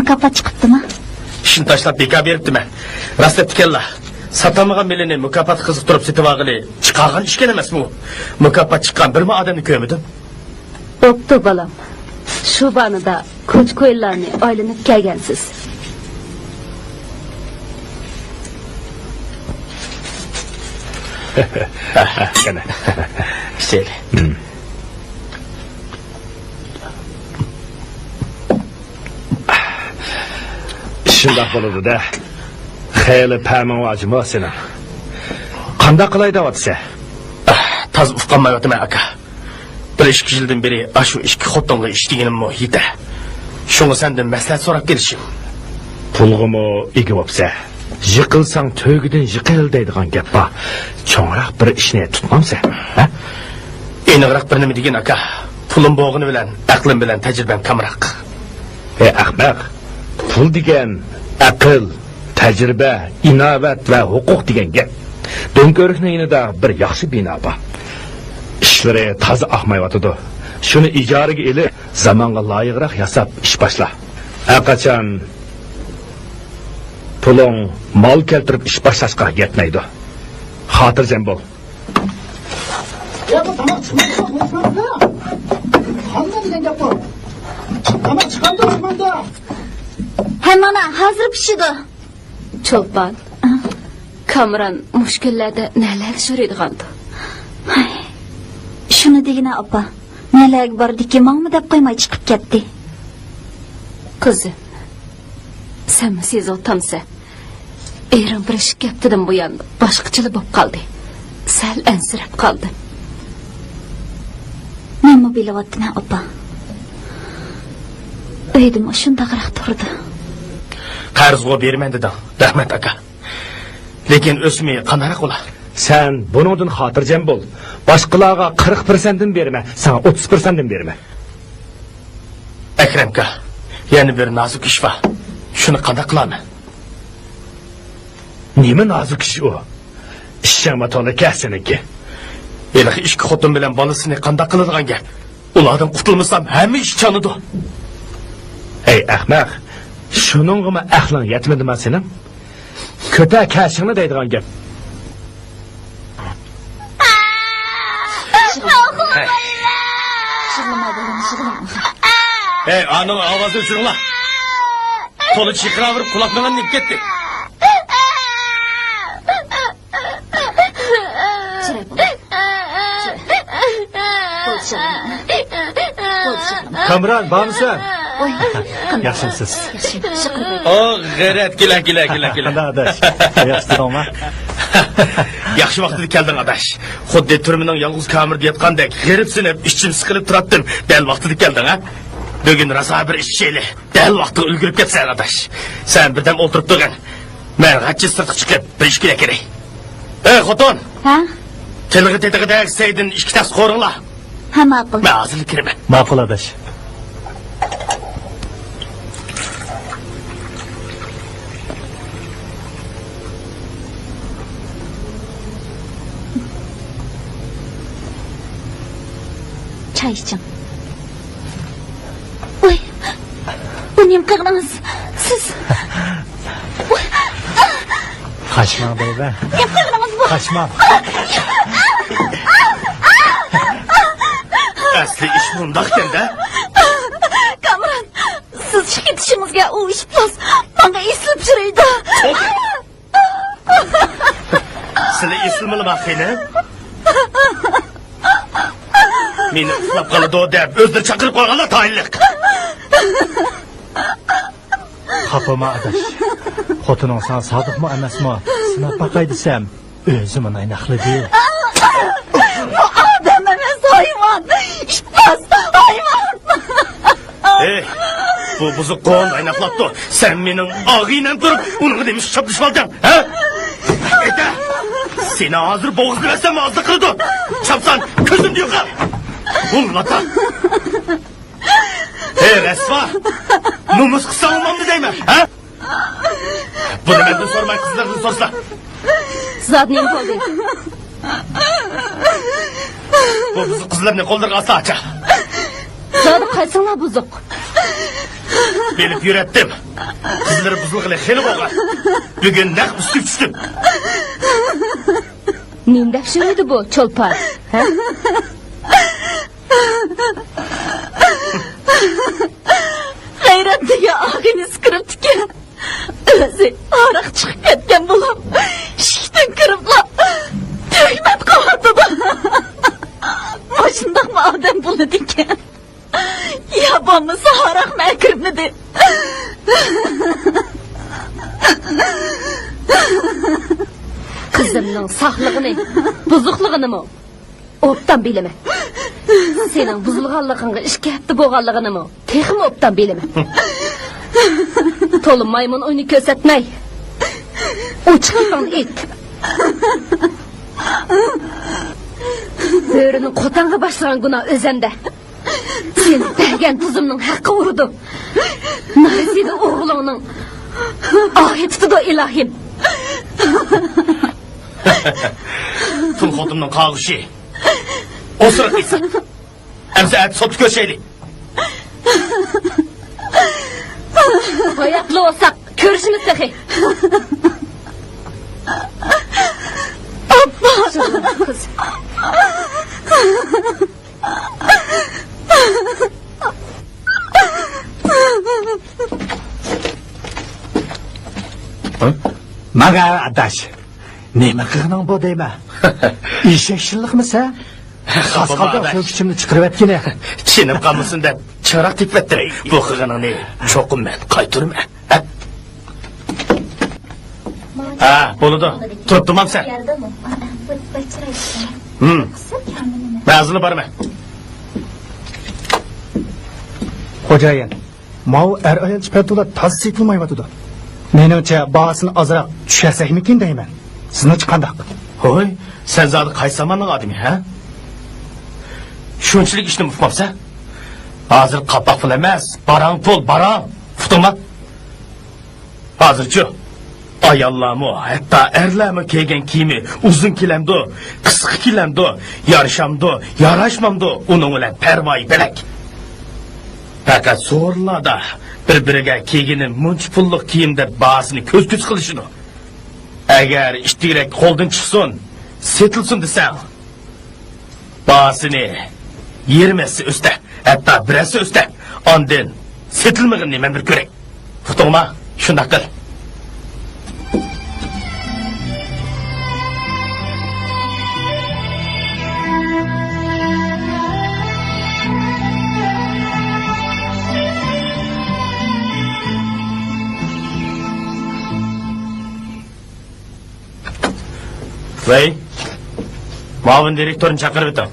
مۇكاپات چىقىپتىما؟ ئىشنى تاشلاپ بىكار بېرىپتىمەن. راست دەپتىكەنلا. ساتالمىغان مېلىنى مۇكاپاتقا قىزىقتۇرۇپ سېتىۋالغىلى چىقارغان ئىشكەن ئەمەسمۇ؟ مۇكاپات چىققان بىرمۇ ئادەمنى كۆرمىدىم. بوپتۇ، بالام. شۇ بانىدا كوچا-كويلارنى ئايلىنىپ كەلگەنسىز. قېنى، ئىچەيلى. شۇنداق بولىدۇ-دە. خېلى پەمىڭ ئاجىمۇ سېنىڭ. قانداق قىلاي دەۋاتىسەن؟ تازا ئۇقالمايۋاتىمەن، ئاكا. بىر ئىككى يىلدىن بېرى ئاشۇ ئىككى خوتۇنغا ئىش دېگىنىممۇ يېتە. شۇڭا سەندىن مەسلىھەت سوراپ كېلىشىم. پۇلغىمۇ ئىگە بوپسەن. يىقىلساڭ تۆگىدىن يىقىل دەيدىغان گەپ بار. چوڭراق بىر ئىشنى تۇتمامسەن، ھە؟ ئېنىقراق بىر نېمە دېگىن، ئاكا. پۇلۇم بولغىنى بىلەن ئەقلىم بىلەن تەجرىبەم كامراق. ئەي ئەخمەق، پۇل دېگەن ئەقىل، تەجرىبە، ئىناۋەت ۋە ھوقۇق دېگەن گەپ. دۆڭكۆۋرۈكنىڭ يېنىدا بىر ياخشى بىنا بار. ئىشلىرى تازا ئاقمايۋاتىدۇ. شۇنى ئىجارىگە ئېلىپ، زامانغا لايىقراق ياساپ ئىش باشلا. ھەرقاچان پۇلۇڭ مال كەلتۈرۈپ ئىش باشلاشقا يەتمەيدۇ. خاتىرجەم بول. يا، بۇ تاماق چىقمايدۇ، بۇ چىقمايدۇ. قانداق دېگەن گەپ بۇ؟ تاماق چىقامدۇ، چىقمامدۇ؟ ھە، مانا، ھازىر پىشىدۇ. چولپان، كامران مۇشۇ كۈنلەردە نەلەرگە شورىيدىغاندۇ؟ ھاي، شۇنى دېگىنە، ئاپا. نەلەرگە باردىكى، ماڭىمۇ دەپ قويماي چىقىپ كەتتى. قىزىم، سەنمۇ سېزىۋاتامسەن؟ ئېرىڭ بىر ئىككى ھەپتىدىن بۇيان باشقىچىلا بولۇپ قالدى. سەل ئەنسىرەپ قالدىم. مەنمۇ بىلىۋاتىمەن، ئاپا. ئۆيدىمۇ شۇنداقراق تۇرىدۇ. قەرزغۇ بېرىمەن دېدىڭ. رەھمەت، ئاكا. لېكىن ئۆسۈمى قانداقراق بولا؟ سەن بۇنىڭدىن خاتىرجەم بول. باشقىلارغا قىرىق پىرسەنتتىن بېرىمەن، ساڭا ئوتتۇز پىرسەنتتىن بېرىمەن. ئەكرەمكا، يەنە بىر نازۇك ئىش بار. شۇنى قانداق قىلارمەن؟ نېمە نازۇك ئىش ئۇ؟ ئىشىڭمۇ تولىكەن سېنىڭكى. ھېلىقى ئىككى خوتۇن بىلەن بالىسىنى قانداق قىلىدىغان گەپ؟ ئۇلاردىن قۇتۇلمىسام، ھەممە ئىش چانىدۇ. ئەي ئەخمەق، شۇنىڭغىمۇ ئەقلىڭ يەتمىدىما سېنىڭ؟ كۆتەر كەشىڭنى دەيدىغان گەپ. يىغلىما، بالام، يىغلىما. ھەي، ئانىڭ ئاۋازىنى ئۆچۈرۈڭلار. تولا چىرقىراۋېرىپ قۇلاق مېڭەمنى يەپ كەتتى. چىراي بول. بولدى، شاغلىما. بولدى، شاغلىما. كامران، بارمىسەن؟ ۋاي، قانداق؟ ياخشىمسىز؟ ياخشى، شۇكۇر. ئو، غەيرەت، كېلە، كېلە، كېلە، كېلە. قانداق ئاداش؟ ياخشى تۇردۇڭما؟ ياخشى ۋاقتىدا كەلدىڭ، ئاداش. خۇددى تۈرمىنىڭ يالغۇز كامېرىدا ياتقاندەك غېرىبسىنىپ، ئىچىم سىقىلىپ تۇراتتىم. دەل ۋاقتىدا كەلدىڭ، ھە؟ بۈگۈن راسا بىر ئىش ئىچەيلى. دەل ۋاقتىغا ئۈلگۈرۈپ كەپسەن، ئاداش. سەن بىردەم ئولتۇرۇپ تۇرغىن. مەن غەچچە سىرتقا چىقىپ، بىر ئىچكۈلەك كىرەي. ئەي، خوتۇن! ھە؟ تىلغا تېتىغىدەك سەيدىن ئىككى تەخسە قورۇڭلار. ھە، ماقۇل. مەن ھازىرلا كىرىمەن. ماقۇل، ئاداش. چاي ئىچىڭ. ۋاي، بۇ نېمە قىلغىنىڭىز؟ سىز. ۋاي. قاچماڭ دەيمەن. نېمە قىلغىنىڭىز بۇ؟ قاچماڭ. ئەسلى ئىش مۇنداقكەن-دە. كامران، سىز چىقىپ كېتىشىڭىزگە ئۇ ئىپلاس ماڭا ئېسىلىپ يۈرىدۇ. سىلى ئېسىلمىلىما خېنىم؟ مېنى ئۇخلاپ قالىدۇ دەپ ئۆزلىرى چاقىرىپ قويغانلا تايىنلىق. خاپىما ئاداش. خوتۇنۇڭ ساڭا سادىقمۇ ئەمەسمۇ؟ سىناپ باقاي دېسەم، ئۆزىمۇ نايناقلىدى. بۇ ئادەم ئەمەس، ھايۋان! ئىپلاس، ھايۋان! ئەي، بۇ بۇزۇق قون ئايناقلاپتۇ. سەن مېنىڭ ئاغىنەم تۇرۇپ، ئۇنىڭغا نېمە ئىش چاپلىشىۋالدىڭ، ھە؟ ئېيتە! سېنى ھازىر بوغۇزلىۋەتسەم ئازلىق قىلىدۇ. چاپسان كۆزۈمدىن يوقال. ھۇ، لاتا! ھەي، رەسۋا! نومۇس قىلساڭ ئۇمامنى دەيمەن، ھە؟ بۇنى مەندىن سورىماي، قىزلىرىڭدىن سورىسا. زادى نېمە بولدى؟ بۇ بۇزۇق قىزلارنى قوللىرىغا ئالسا ئاچا. زادى قايسىڭلار بۇزۇق؟ بېلىپ يۈرەتتىم. قىزلىرى بۇزۇلغىلى خېلى بولغان. بۈگۈن نەق ئۈستىگە چۈشتۈم. نېمە دەپ شۇ ئۆيدە بۇ چولپان؟ ھە؟ غەيرەتلىگە ئاغىنىسى كىرىپتىكەن. ئۆزى ھاراق چىقىپ كەتكەن بولۇپ، ئىشىكتىن كىرىپلا تۆھمەت قىلىۋاتىدۇ. مۇشۇنداقمۇ ئادەم بولىدىكەن. يا بولمىسا ھاراقمۇ ئەكىرمىدى. قىزىمنىڭ ساقلىقىنى، بۇزۇقلۇقىنىمۇ ئوبدان بىلىمەن. سېنىڭ بۇزۇلغانلىقىڭغا ئىككى ھەپتە بولغانلىقىنىمۇ تېخىمۇ ئوبدان بىلىمەن. تولا مايمۇن ئويۇنى كۆرسەتمەي، ئوچۇقلۇقۇڭنى ئېيت. بۆرىنى قوتانغا باشلىغان گۇناھ ئۆزەمدە. سېنى بەرگەن تۇزۇمنىڭ ھەققى ئۇرىدۇ. نارەسىدە ئوغلۇڭنىڭ ئاھى تۇتىدۇ، ئىلاھىم. تۇل خوتۇننىڭ قاغۇشى. ئوسۇرۇق ئىسا. ئەمسە ئەتە سوتتا كۆرۈشەيلى. ھاياتلا بولساق كۆرۈشىمىز تېخى. ئاپا. قىز. ماڭا ئاداش، نېمە قىلغىنىڭ بۇ دەيمەن؟ ئېشەك شىللىقمۇ سەن؟ خاپا قالدىڭ، خۆكۈچۈمنى چىقىرىۋەتكىنى. چىنىپ قالمىسۇن دەپ چىراغ تېپىۋەتتىم. بۇ قىلغىنىڭنى چوقۇم مەن قايتۇرىمەن. ھە، بولىدۇ. تۇرۇپ تۇرمامسەن؟ ھىم. مەن ھازىرلا بارىمەن. خوجايىن، ماۋۇ ئەر-ئايال چىپەتۇلار تازا سېتىلمايۋاتىدۇ. مېنىڭچە، باھاسىنى ئازراق چۈشۈرسەكمىكىن دەيمەن. سىزنىڭچە قانداق؟ ھوي، سەن زادى قايسى زاماننىڭ ئادىمى، ھە؟ شۇنچىلىك ئىشنى ئۇقماپسەن؟ ھازىر قاپاق پۇل ئەمەس، باراڭ پۇل، باراڭ. ئۇقتۇڭما؟ ھازىرچۇ، ئاياللارمۇ، ھەتتا ئەرلەرمۇ كىيگەن كىيىمى ئۇزۇن كېلەمدۇ، قىسقا كېلەمدۇ، يارىشامدۇ، ياراشمامدۇ، ئۇنىڭ بىلەن پەرۋايى بۆلەك. پەقەت سورۇنلاردا بىر-بىرىگە كىيگىنى مۇنچە پۇللۇق كىيىم دەپ باھاسىنى كۆز-كۆز قىلىشىدۇ. ئەگەر ئىتتىكرەك قولدىن چىقسۇن، سېتىلسۇن دېسەڭ، باھاسىنى يېرىم ھەسسە ئۆستە، ھەتتا بىر ھەسسە ئۆستە، ئاندىن سېتىلمىغىنىنى مەن بىر كۆرەي. ئۇقتۇڭما؟ شۇنداق قىل. ۋەي، مۇئاۋىن دىرېكتورنى چاقىرىۋېتىڭ.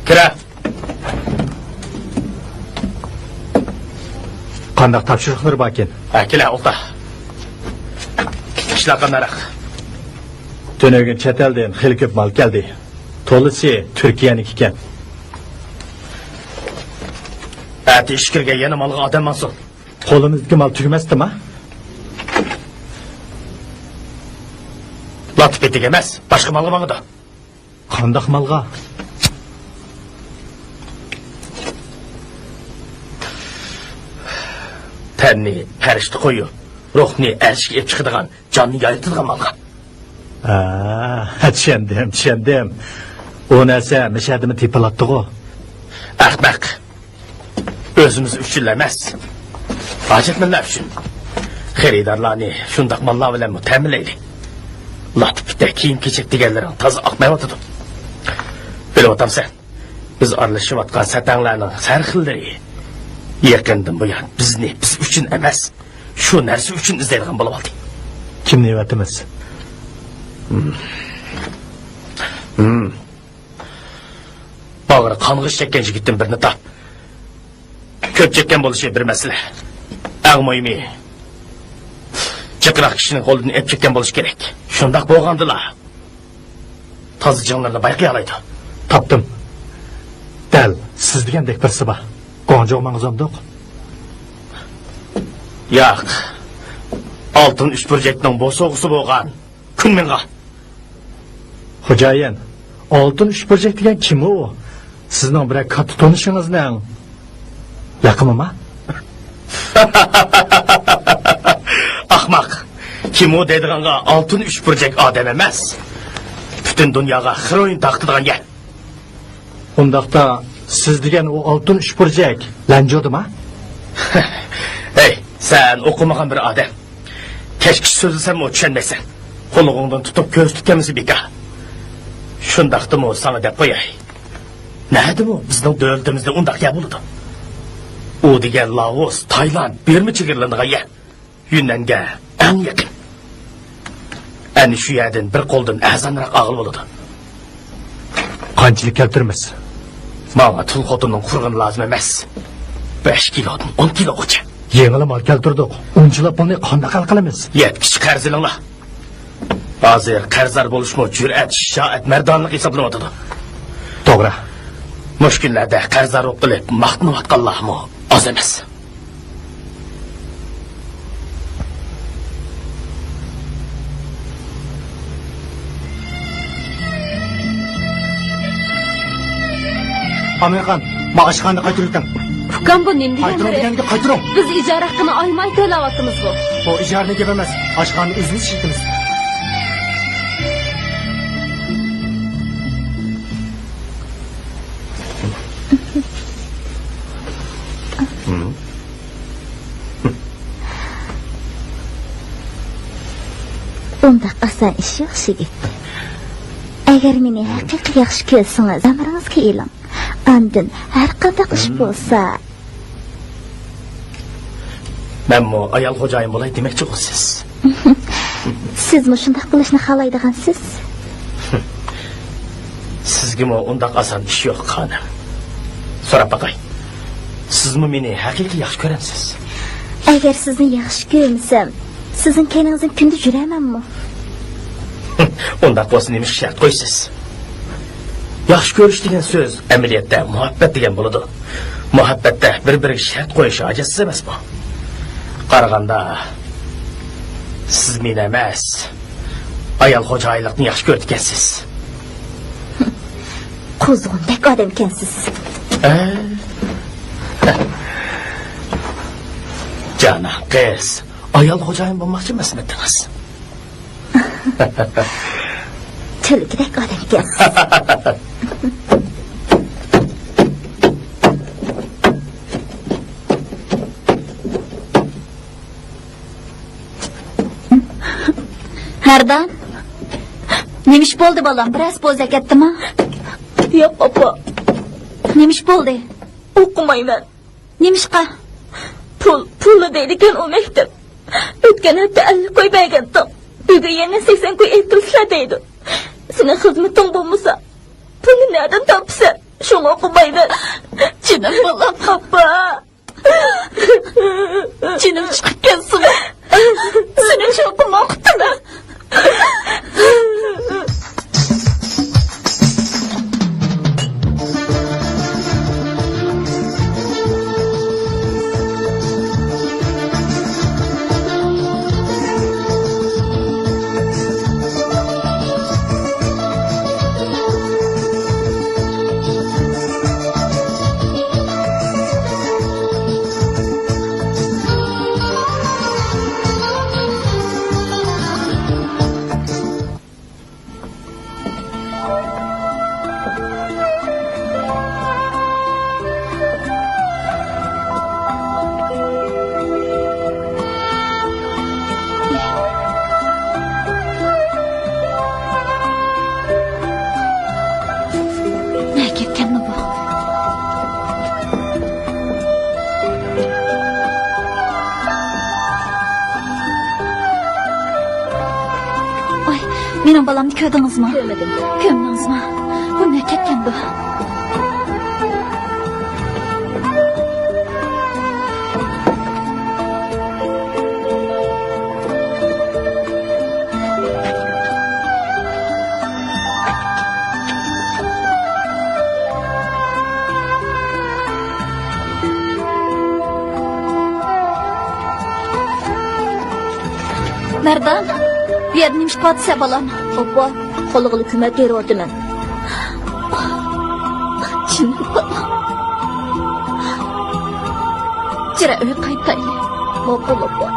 كىرە. قانداق تاپشۇرۇقلىرى باركىن؟ ھە، كېلە، ئولتۇر. ئىشلار قانداقراق؟ تۈنۈگۈن چەت ئەلدىن خېلى كۆپ مال كەلدى. تولىسى تۈركىيەنىڭكى ئىكەن. ئەتە ئىش كىرگەن يەنە مالغا ئادەم ماڭسۇن. قولىمىزدىكى مال تۈگىمەستىما؟ لاتا پېتىگە ئەمەس، باشقا مالغا ماڭىدۇ. قانداق مالغا؟ تەننى پەرىشتە قويۇپ، روھنى ئەرشكە ئېلىپ چىقىدىغان، جاننى يايرىتىدىغان مالغا. ھە، چۈشەندىم، چۈشەندىم. ئۇ نەرسە مەشەدىمۇ تېپىلاتتىغۇ. ئەخمەق. ئۆزىمىز ئۈچۈنلا ئەمەس، ھاجەتمەنلەر ئۈچۈن. خېرىدارلارنى شۇنداق ماللار بىلەنمۇ تەمىنلەيلى. لاتا پېتە، كىيىم-كېچەك دېگەنلىرىڭ تازا ئاقمايۋاتىدۇ. بىلىۋاتامسەن، بىز ئارىلىشىۋاتقان سەتەڭلەرنىڭ سەرخىللىرى يېقىندىن بۇيان بىزنى بىز ئۈچۈن ئەمەس، شۇ نەرسە ئۈچۈن ئىزدەيدىغان بولۇۋالدى. كىمنى دەۋاتىمىز؟ ھىم. ھىم. باغرى قانغىچ چەككەن يىگىتتىن بىرنى تاپ. كۆپ چەككەن بولۇشى بىر مەسىلە. ئەڭ مۇھىمى، جىقراق كىشىنىڭ قولىدىن ئېلىپ چەككەن بولۇشى كېرەك. شۇنداق بولغاندىلا، تازا جىڭلىرىنى بايقىيالايدۇ. تاپتىم. دەل سىز دېگەندەك بىرسى بار. گۇاڭجۇغا ماڭغۇزامدۇق؟ ياق. ئالتۇن ئۈچ بۇرجەكنىڭ بوسۇغىسى بولغان كۈنمىڭغا. خوجايىن، ئالتۇن ئۈچ بۇرجەك دېگەن كىم ئۇ؟ سىزنىڭ بىرەر كاتتا تونۇشىڭىزنىڭ لەقىمىما؟ ئەخمەق! كىم ئۇ دەيدىغانغا ئالتۇن ئۈچبۇرجەك ئادەم ئەمەس. پۈتۈن دۇنياغا خېروئىن تارقىتىدىغان يەر. ئۇنداقتا سىز دېگەن ئۇ ئالتۇن ئۈچبۇرجەك لەنجۇدىما؟ ھەي، سەن ئوقۇمىغان بىر ئادەم. كەچكىچە سۆزلىسەممۇ چۈشەنمەيسەن. قۇلىقىڭدىن تۇتۇپ كۆرسىتىپ كەلمىسە بىكار. شۇنداقتىمۇ ساڭا دەپ قوياي. نەدىمۇ بىزنىڭ دۆلىتىمىزدە ئۇنداق يەر بولىدۇ؟ ئۇ دېگەن لائوس، تايلاند، بىرما چېگرىلىنىدىغان يەر. يۈننەنگە ئەڭ يېقىن. ئەنە شۇ يەردىن بىر قولدىن ئەرزانراق ئالغىلى بولىدۇ. قانچىلىك كەلتۈرىمىز؟ ماڭا تۇل خوتۇننىڭ قۇرغىنى لازىم ئەمەس. بەش كىلودىن ئون كىلوغىچە. يېڭىلا مال كەلتۈردۇق. ئۇنچىلا پۇلنى قانداق ھەل قىلىمىز؟ يەتكۈچە قەرز ئېلىڭلار. ھازىر قەرزدار بولۇشمۇ جۈرئەت، شىجائەت، مەردانىلىق ھېسابلىنىۋاتىدۇ. توغرا. مۇشۇ كۈنلەردە قەرزدار بولۇپ قېلىپ ماختىنىۋاتقانلارمۇ ئاز ئەمەس. ئامىرخان، ما ئاشخانىنى قايتۇرۇۋېتىڭ. ئۇكام، بۇ نېمە دېگەن قايتۇرۇڭ گەپ؟ دېگەنگە قايتۇرۇڭ. بىز ئىجارە ھەققىنى ئايماي تۆلەۋاتىمىزغۇ. بۇ ئىجارىنىڭ گېپى ئەمەس. ئاشخانىنى ئۆزىمىز ئىشلىتىمىز. ئۇنداق ئاسان ئىش يوق، يىگىت. ئەگەر مېنى ھەقىقىي ياخشى كۆرسىڭىز، ئەمرىڭىزگە ئېلىڭ. ئاندىن ھەر قانداق ئىش بولسا. مەنمۇ ئايال خوجايىن بولاي دېمەكچىغۇ سىز؟ سىزمۇ شۇنداق بولۇشنى خالايدىغانسىز؟ سىزگىمۇ ئۇنداق ئاسان ئىش يوق، خانىم. سوراپ باقاي، سىزمۇ مېنى ھەقىقىي ياخشى كۆرەمسىز؟ ئەگەر سىزنى ياخشى كۆرمىسەم، سىزنىڭ كەينىڭىزدىن كۈندە يۈرەمەنمۇ؟ ئۇنداق بولسا نېمىشقا شەرت قويىسىز؟ ياخشى كۆرۈش دېگەن سۆز ئەمەلىيەتتە مۇھەببەت دېگەن بولىدۇ. مۇھەببەتتە بىر-بىرىگە شەرت قويۇش ھاجەتسىز ئەمەسمۇ؟ قارىغاندا، سىز مېنى ئەمەس، ئايال خوجايىنلىقنى ياخشى كۆرىدىكەنسىز. قۇزغۇندەك ئادەمكەنسىز. ئە؟ جانا قىز، ئايال خوجايىن بولماقچى ئەمەسمىدىڭىز؟ تۈلكىدەك ئادەمكەنسىز. مەردان، نېمە ئىش بولدى بالام؟ بىرەرسى بوزەك ئەتتىما؟ ياق ئاپا. نېمە ئىش بولدى؟ ئوقۇمايمەن. نېمىشقا؟ پۇل، پۇلنى دەيدىكەن ئۇ مەكتەپ. ئۆتكەن ھەپتە ئەللىك كوي بەرگەنتىڭ. بۈگۈن يەنە سەكسەن كوي ئېلىپ كېلىسىلەر دەيدۇ. سېنىڭ خىزمىتىڭ بولمىسا، پۇلنى نەدىن تاپىسەن؟ شۇڭا ئوقۇمايمەن. جېنىم بالام. ئاپا! جېنىم چىقىپ كەتسىمۇ، سېنىڭ چوقۇم ئوقۇتىمەن. نەگە كەتكەندۇ بۇ؟ ۋاي، مېنىڭ بالامنى كۆردىڭىزمۇ؟ كۆرمىدىم. كۆرمىدىڭىزمۇ؟ بۇ نەگە كەتكەندۇ؟ مەردان، بۇ يەردە نېمە ئىش قىلىۋاتىسەن بالام؟ ئاپا، قولىغىلا كۆمەك تېرىۋاتىمەن. جېنىم جۈرە، ئۆيگە قايتايلى. ماقۇل، ئاپا.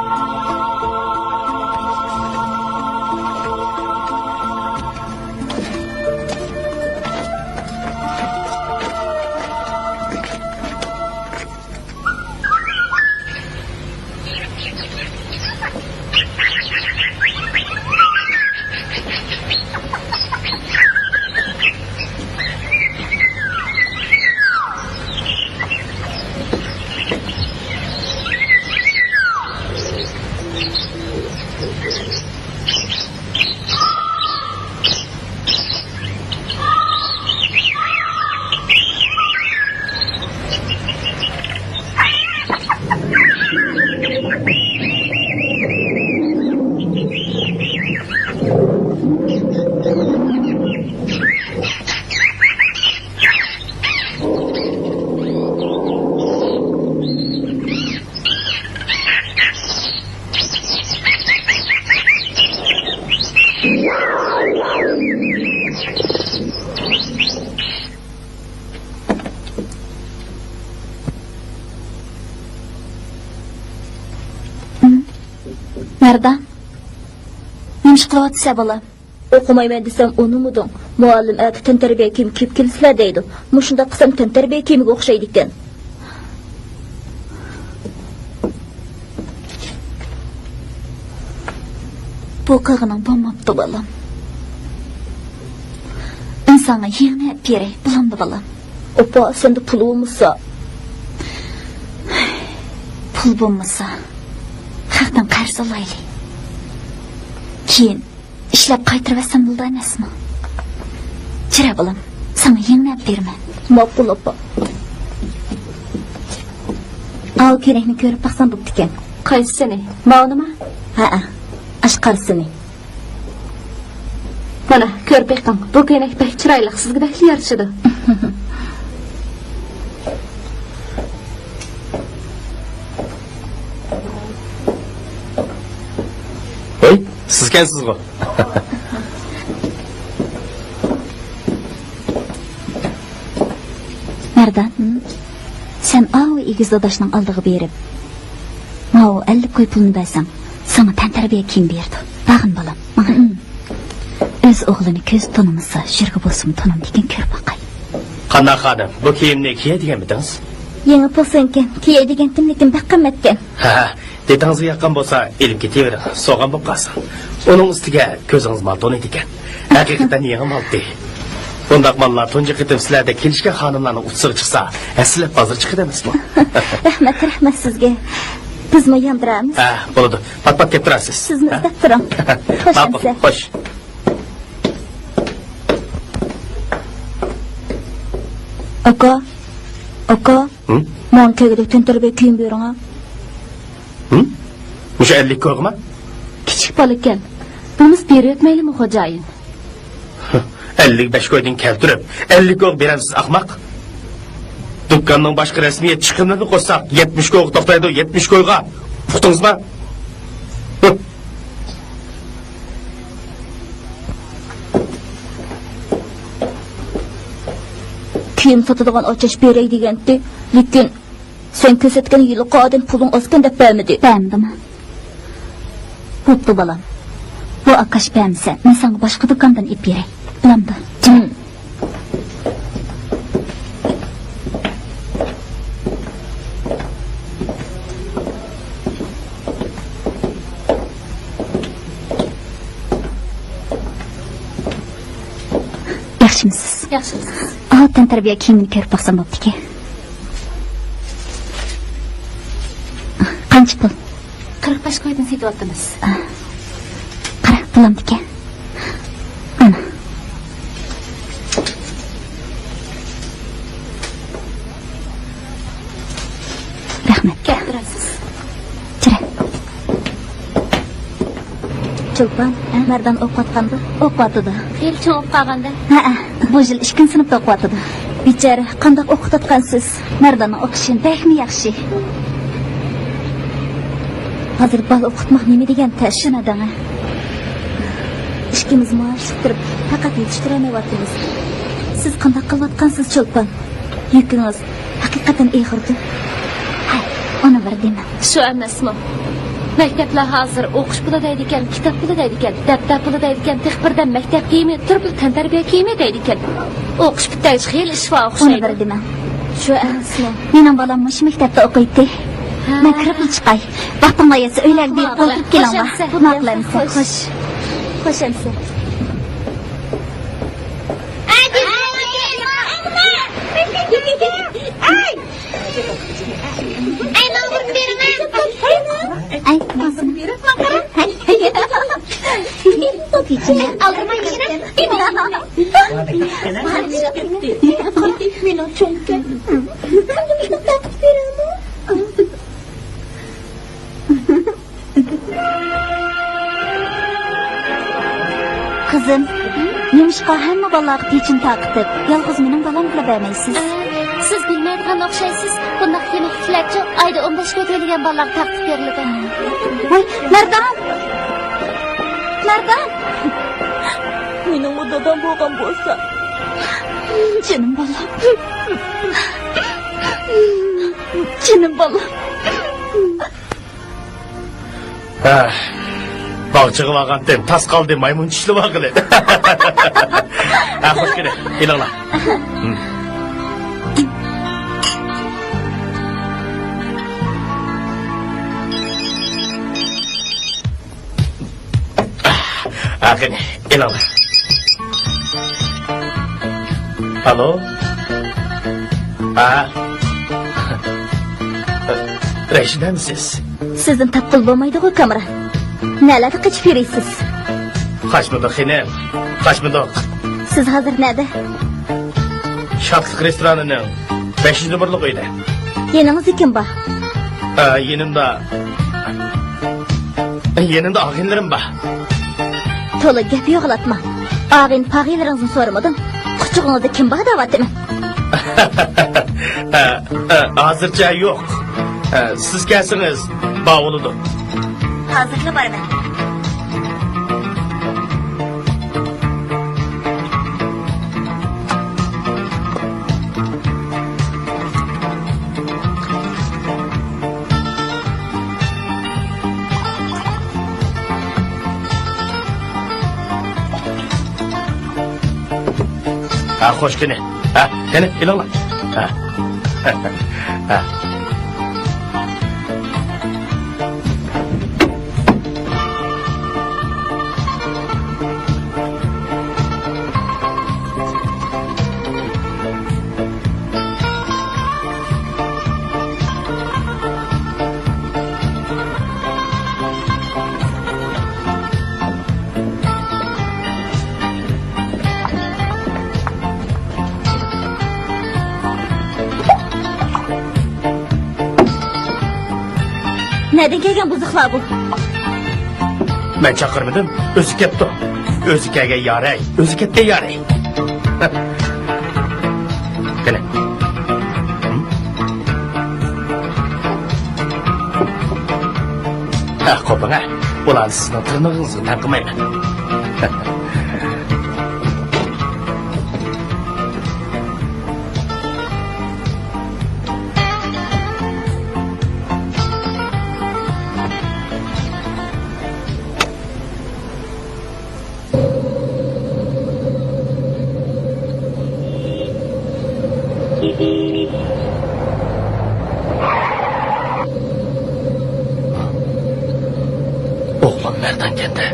مەردان، نېمە ئىش قىلىۋاتىسەن بالام؟ ئوقۇمايمەن دېسەم ئۇنىمىدىڭ. مۇئەللىم ئەتە تەنتەربىيە كىيىمى كىيىپ كېلىسىلەر دەيدۇ. مۇشۇنداق قىلسام تەنتەربىيە كىيىمىگە ئوخشايدىكەن. بۇ قىلغىنىڭ بولماپتۇ، بالام. ئىنسانغا يېڭىنى ئەپ بېرەي، بولامدۇ، بالام؟ ئاپا، سەندە پۇل بولمىسا. پۇل بولمىسا، خەقتىن قەرز ئالايلى. كېيىن ئىشلەپ قايتۇرۇۋەتسەم بولىدۇ ئەمەسمۇ؟ جۈرە، بالام، ساڭا يېڭىنى ئەپ بېرىمەن. ماقۇل، ئاپا. ئاۋۇ كۆينەكنى كۆرۈپ باقسام بوپتىكەن. قايسىسىنى؟ ماۋۇنىما؟ ھەئە، ئاشقارىسىنى. مانا، كۆرۈپ بېقىڭ، بۇ كۆينەك بەك چىرايلىق، سىزگە بەكلا يارىشىدۇ. ھوي، سىزكەنسىزغۇ؟ مەردان، سەن ئاۋۇ ئېگىز داداشنىڭ ئالدىغا بېرىپ، ماۋۇ ئەللىك كوي پۇلنى بەرسەڭ، ساڭا تەنتەربىيە كىيىم بېرىدۇ. بارغىن، بالام، ماڭا. ئۆز ئوغلىنى كۆز تونۇمىسا، شىرگە بولسىمۇ تونۇمدىكىن، كۆرۈپ باقاي. قانداق خانىم، بۇ كىيىمنى كىيەي دېگەنمىدىڭىز؟ يېڭى پوسۇنكەن، كىيەي دېگەنتىم، لېكىن بەك قىممەتكەن. ھە، دېتىڭىزگە ياققان بولسا ئېلىپ كېتىۋېرىڭ، سوغان بولۇپ قالسۇن. ئۇنىڭ ئۈستىگە كۆزىڭىز مال تونۇيدىكەن. ھەقىقەتەن يېڭى مالتى. بۇنداق ماللار تۇنجى قېتىم سىلەردەك كېلىشكەن خانىملارنىڭ ئۇچىسىغا چىقسا، ھەسسىلەپ بازار چىقىدۇ ئەمەسمۇ؟ رەھمەت، رەھمەت سىزگە. بىزمۇ ياندۇرارمىز. ھە، بولىدۇ. پات-پات كەپ تۇرارسىز. سىزمۇ ھە؟ ئىزدەپ تۇرۇڭ. خوش ماقۇل، ئەمىسە. خوش. ئاكا، ئاكا، ھىم؟ ماڭا كەلگۈدەك تەنتەربىيە كىيىم بېرىڭە. ھىم؟ مۇشۇ ئەللىك كويغىمۇ؟ كىچىك بالىكەن. بولمىسا بېرىۋەتمەيلىمۇ، خوجايىن؟ ئەللىك بەش كويدىن كەلتۈرۈپ، ئەللىك كويغا بېرەمسىز، ئەخمەق؟ دۇكاننىڭ باشقا رەسمىيەت چىقىملىرىنى قوشساق، يەتمىش كويغا توختايدۇ، يەتمىش كويغا. ئۇقتىڭىزمۇ؟ ھىم. كىيىم ساتىدىغان ئاچاش بېرەي دېگەنتى، لېكىن سەن كۆرسەتكەن ھېلىقى ئادەم پۇلۇڭ ئازكەن دەپ بەرمىدى. بەرمىدىمۇ؟ بوپتۇ، بالام. بۇ ئاكاش بەرمىسە، مەن ساڭا باشقا دۇكاندىن ئېلىپ بېرەي. بولامدۇ؟ ھىم. ياخشىمۇسىز؟ ياخشىمۇسىز؟ ئاۋۇ تەنتەربىيە كىيىمىنى كۆرۈپ باقسام بوپتىكەن. قانچە پۇل؟ قىرىق بەش كويدىن سېتىۋاپتىمىز. قىرىق بولامدىكەن. ئانا. رەھمەت. كەپ تۇرارسىز. جۈرە. چولپان، ھە؟ مەردان ئوقۇۋاتقاندۇ؟ ئوقۇۋاتىدۇ. خېلى چوڭ بولۇپ قالغاندا. ھەئە، بۇ يىل ئىككىنچى سىنىپتا ئوقۇۋاتىدۇ. بىچارە، قانداق ئوقۇتۇۋاتقانسىز؟ مەرداننىڭ ئوقۇشى بەكمۇ ياخشى. ھازىر بالا ئوقۇتماق نېمە دېگەن تەس، شۇنى دەڭە. ئىككىمىز مائاشلىق تۇرۇپ، پەقەت يېتىشتۈرەلمەيۋاتىمىز. سىز قانداق قىلىۋاتقانسىز، چولپان؟ يۈكىڭىز ھەقىقەتەن ئېغىردۇ. ھە، ئۇنى بىر دېمەڭ. شۇ ئەمەسمۇ؟ مەكتەپلەر ھازىر ئوقۇش پۇلى دەيدىكەن، كىتاب پۇلى دەيدىكەن، دەپتەر پۇلى دەيدىكەن، تېخى بىردەم مەكتەپ كىيىمى، تۈرلۈك تەنتەربىيە كىيىمى دەيدىكەن. ئوقۇش پۈتتەرگىچە خېلى ئىش بار ئۇنى ئوخشايدۇ. بىر دېمەڭ. شۇ ئەمەسمۇ؟ مېنىڭ بالام مۇشۇ مەكتەپتە ئوقۇيتتى. ھە. مەن كىرىپلا چىقاي. ۋاقتىڭلار يەتسە ئۆيلەرگە بېرىپ ئولتۇرۇپ كېلىڭلار. ماقۇل ئەمىسە. خوش. خوش ئەمىسە. ئەي، ماڭا بۇرۇن بېرىڭە. ئەي، ماڭا بۇرۇن بېرىڭە. ئالدىرىماي بېرىڭە. مېنىڭ چوڭ ئۇكام. قىزىم، نېمىشقا ھەممە بالىلارغا پېچىنە تارقىتىپ، يالغۇز مېنىڭ بالامغىلا بەرمەيسىز؟ ئە، سىز بىلمەيدىغان ئوخشايسىز. بۇنداق يېمەكلىكلەرچۇ ئايدا ئون بەش كۆتۈرۈلگەن بالىلارغا تارقىتىپ بېرىلىدۇ. ۋاي، مەردان! مەردان! مېنىڭمۇ دادام بولغان بولسا. جېنىم بالام. جېنىم بالام. ھە، باغچىغا بارغانتىم، تاس قالدى، مايمۇن چىشلىۋالغىلى. ھە، خوش كېلىپ، ئېلىڭلار. ھە، قېنى، ئېلىڭلار. ئالو. ھە. رەشىدەمسىز؟ سىزدىن تاپقىلى بولمايدىغۇ، كامران. نەلەردە قېچىپ يۈرىسىز؟ قاچمىدۇق، خېنىم. قاچمىدۇق. سىز ھازىر نەدە؟ شادلىق رېستورانىنىڭ بەشىنچى نومۇرلۇق ئۆيىدە. يېنىڭىزدا كىم بار؟ ئە، يېنىمدا، يېنىمدا ئاغىنىلىرىم بار. تولا گەپ يوغىلاتماڭ. ئاغىنە-پاغىنىلىرىڭىزنى سورىمىدىم. قۇچىقىڭىزدا كىم بار دەۋاتىمەن. ئە، ئە، ھازىرچە يوق. ئە، سىز كەلسىڭىز، بار بولىدۇ. ھازىرلا بارىمەن. ھە، خوش كېنى. ھە، قېنى، ئېلىڭلار. ھە. ھە. نەدىن كەلگەن بۇزۇقلار بۇ؟ مەن چاقىرمىدىم، ئۆزى كەپتۇ. ئۆزى كەلگەن ياراي، ئۆزى كەتكەن ياراي. قېنى. ھە، قوپۇڭ ھە. ئۇلارنى سىزنىڭ تىرنىقىڭىزغا تەڭ قىلمايمەن. ئوغلۇم مەردانكەندە.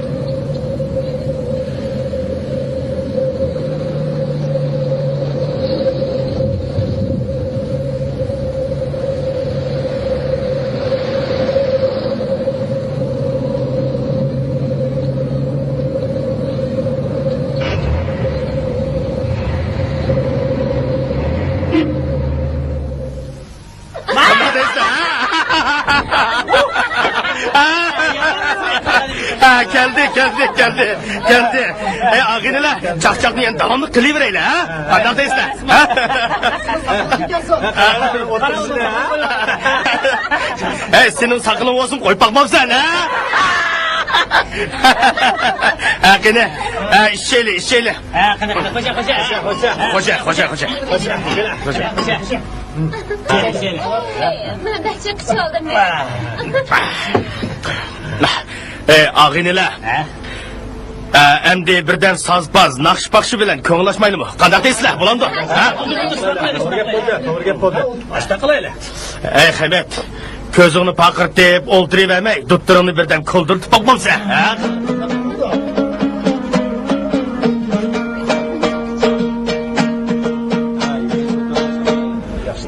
ھە، كەلدى، كەلدى، كەلدى، كەلدى. ئەي، ئاغىنىلەر، چاقچاقنى يەنە داۋاملىق قىلىۋېرەيلى، ھە؟ قانداق دەيسىلەر، ھە؟ ھەي، سېنىڭ ساقىلىڭ بولسۇن، قويۇپ باقمامسەن، ھە؟ ھە، قېنى. ھە، ئىچەيلى، ئىچەيلى. ھە، قېنى، قېنى، خوجا، خوجا. خوجا، خوجا، خوجا. خوجا. مەن بەك چېقىش ئالدىم. ئەي، ئاغىنىلەر. ھە؟ ئە، ئەمدى بىردەم سازپاز، ناخشا-پاخشا بىلەن كۆڭۈل ئاچمايلىمۇ؟ قانداق دەيسىلەر؟ بولامدۇ؟ ھە؟ توغرا گەپ بولدى، توغرا گەپ بولدى. ئاشۇنداق قىلايلى. ئەي خەمەت، كۆزۈڭنى پارقىرىتىپ ئولتۇرۇۋەرمەي، دۇتتۇرۇڭنى بىردەم كولدۇرتۇپ باقمامسەن، ھە؟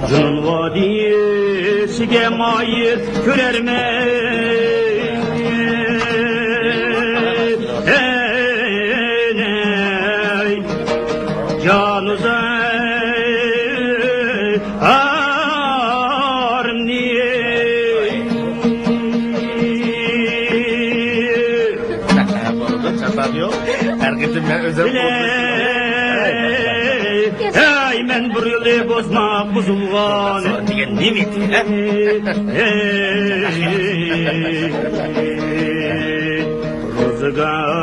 جۇنۇن ۋادىسىگە مايىل كۆرەرمەن. جانۇزارنى. ھەر قېتىم مەن ئۆزۈم ئەي، مەن بىر يولى بوزماق بۇزۇلغان دېگەن نېمە ئىدى، ھە؟ روزىگار.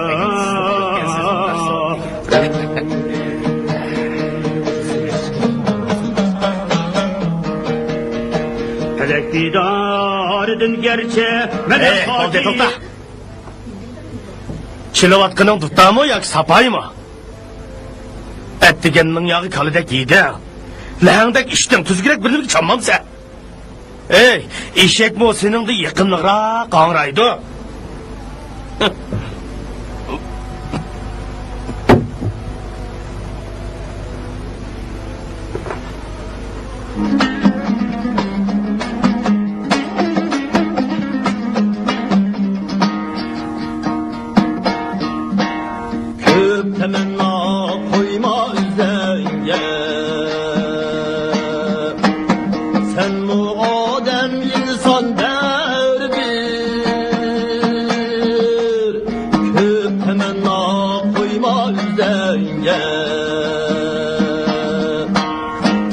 پەلەك دىدارىدىن گەرچە مەن ھەي، بولدى، توختا. چېلىۋاتقىنىڭ دۇتارمۇ ياكى ساپايىمۇ؟ ئەتىگەننىڭ ياغى كالىدەك يېدىڭ. لەڭدەك ئىچتىڭ، تۈزۈكرەك بىر نېمىگە چاممامسەن؟ ئەي، ئېشەكمۇ سېنىڭدىن يېقىملىقراق ھاڭرايدۇ. كۆپ تەمەننا قويما ئۆزۈڭگە، سەنمۇ ئادەم، ئىنسان بەرىبىر. كۆپ تەمەننا قويما ئۆزۈڭگە،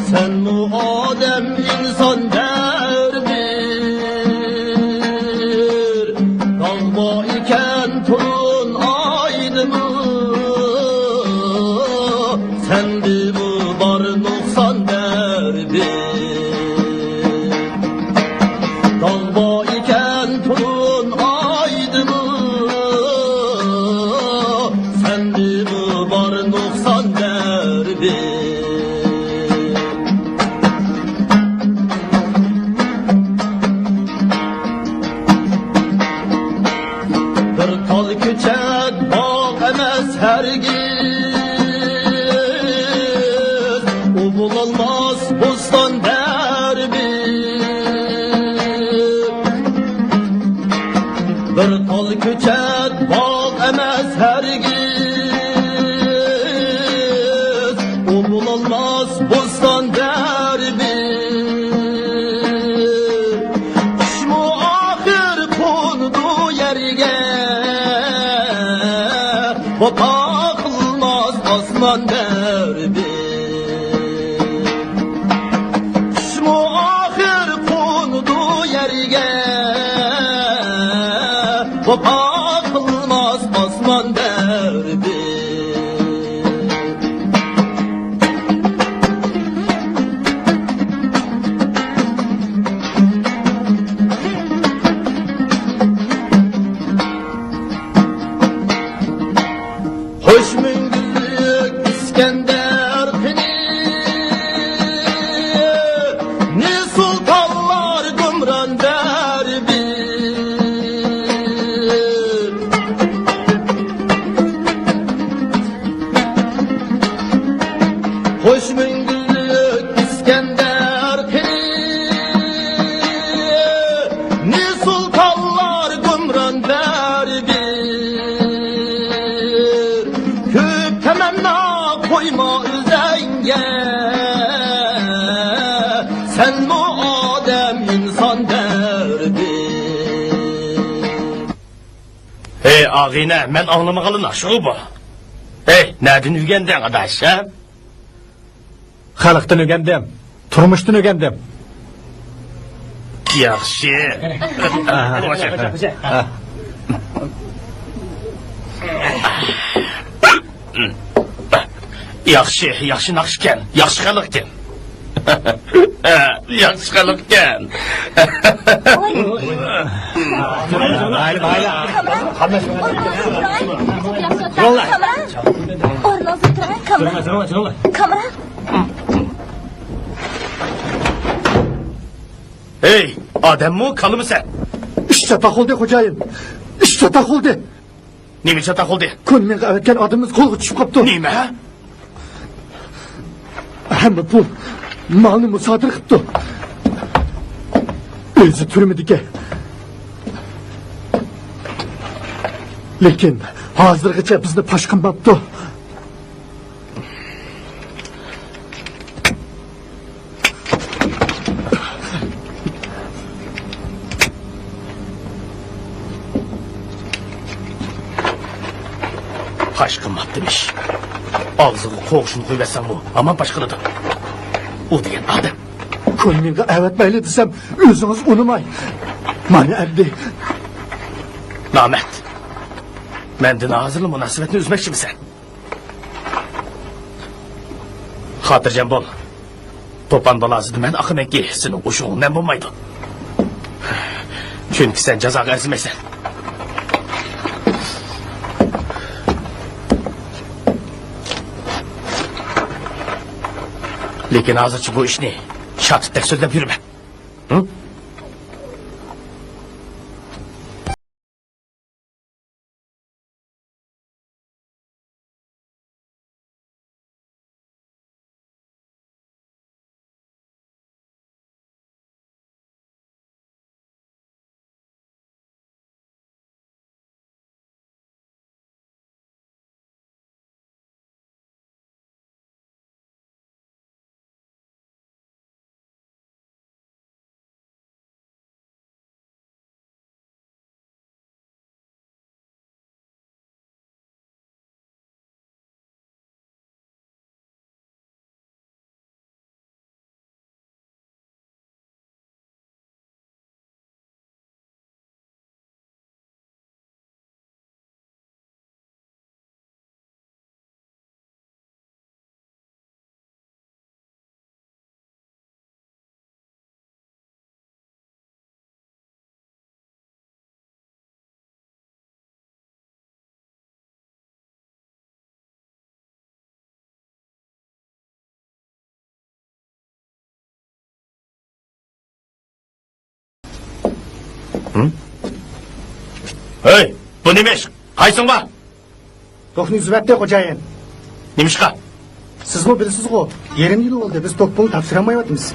سەنمۇ ئادەم، ئىنسان بەرىبىر. داغ بار ئىكەن تولۇن ئايدىمۇ، سەندىمۇ بار نۇقسان بەرىبىر. داغ بار ئىكەن تولۇن ئايدىمۇ، سەندىمۇ بار نۇقسان بەرىبىر. بىر تال كۆچەت باغ ئەمەس ھەرگىز، ئۇ بولالماس بوستان بەرىبىر. بىر تال كۆچەت باغ ئەمەس ھەرگىز، ئۇ بولالماس بوستان بەرىبىر. قىشمۇ ئاخىر قونىدۇ يەرگە، ۋاپا قىلماس ئاسمان بەرىبىر. قىشمۇ ئاخىر قونىدۇ يەرگە، ۋاپا قىلماس ئاسمان بەرىبىر. خوش مۈڭگۈزلۈك ئىسكەندەر قېنى، نى سۇلتانلار گۇمران بەرىبىر. خوش مۈڭگۈزلۈك ئىسكەندەر قېنى، نى سۇلتانلار گۇمران بەرىبىر. كۆپ تەمەننا قويما ئۆزۈڭگە، سەنمۇ ئادەم، ئىنسان بەرىبىر. ھەي، ئاغىنە، مەن ئاڭلىمىغانلا ناخشىغۇ بۇ. ھەي، نەدىن ئۆگەندىڭ، ئاداش، ھە؟ خەلقتىن ئۆگەندىم، تۇرمۇشتىن ئۆگەندىم. ياخشى. ئاھا. خوش. ئاھا. ياخشى، ياخشى ناخشىكەن، ياخشى خەلقكەن. ياخشى خەلقكەن. مايلى، مايلى. كامران. ئورنىڭىزدا تۇرۇڭ، كامران. كامران. ھەي، ئادەممۇ، كالىمۇ سەن؟ ئىش چاتاق بولدى، خوجايىن. ئىش چاتاق بولدى. نېمە چاتاق بولدى؟ كونا مېڭە ئەۋەتكەن ئادىمىمىز قولغا چۈشۈپ قاپتۇ. نېمە؟ ھەممە پۇل، مالنى مۇسادىرە قىپتۇ. ئۆزى تۈرمىدىكەن. لېكىن ھازىرغىچە بىزنى پاش قىلماپتۇ. پاش قىلماپتىمىش. ئاغزىغا قوغۇشنى قويۇۋەتسەڭمۇ ھامان پاش قىلىدۇ. ئۇ دېگەن ئادەم. كونا مېڭە ئەۋەتمەيلى دېسەم، ئۆزىڭىز ئۇنىماي. مانا ئەمدى. نامەرد. مەندىن ھازىرلا مۇناسىۋەتنى ئۈزمەكچىمىسەن؟ خاتىرجەم بول. توپان بالاسىدا مەن ئاقىمەنكى، سېنىڭ ئوشۇقۇڭ نەم بولمايدۇ. چۈنكى سەن جازاغا ئەرزىمەيسەن. لېكىن ھازىرچە بۇ ئىشنى شاتۇتتەك سۆزلەپ يۈرمە. ھە؟ ھەي، بۇ نېمە ئىش؟ قايسىڭ بار؟ توكنى ئۈزۈۋەتتى، خوجايىن. نېمىشقا؟ سىزمۇ بىلىسىزغۇ، يېرىم يىل بولدى، بىز توك پۇلىنى تاپشۇرالمايۋاتىمىز.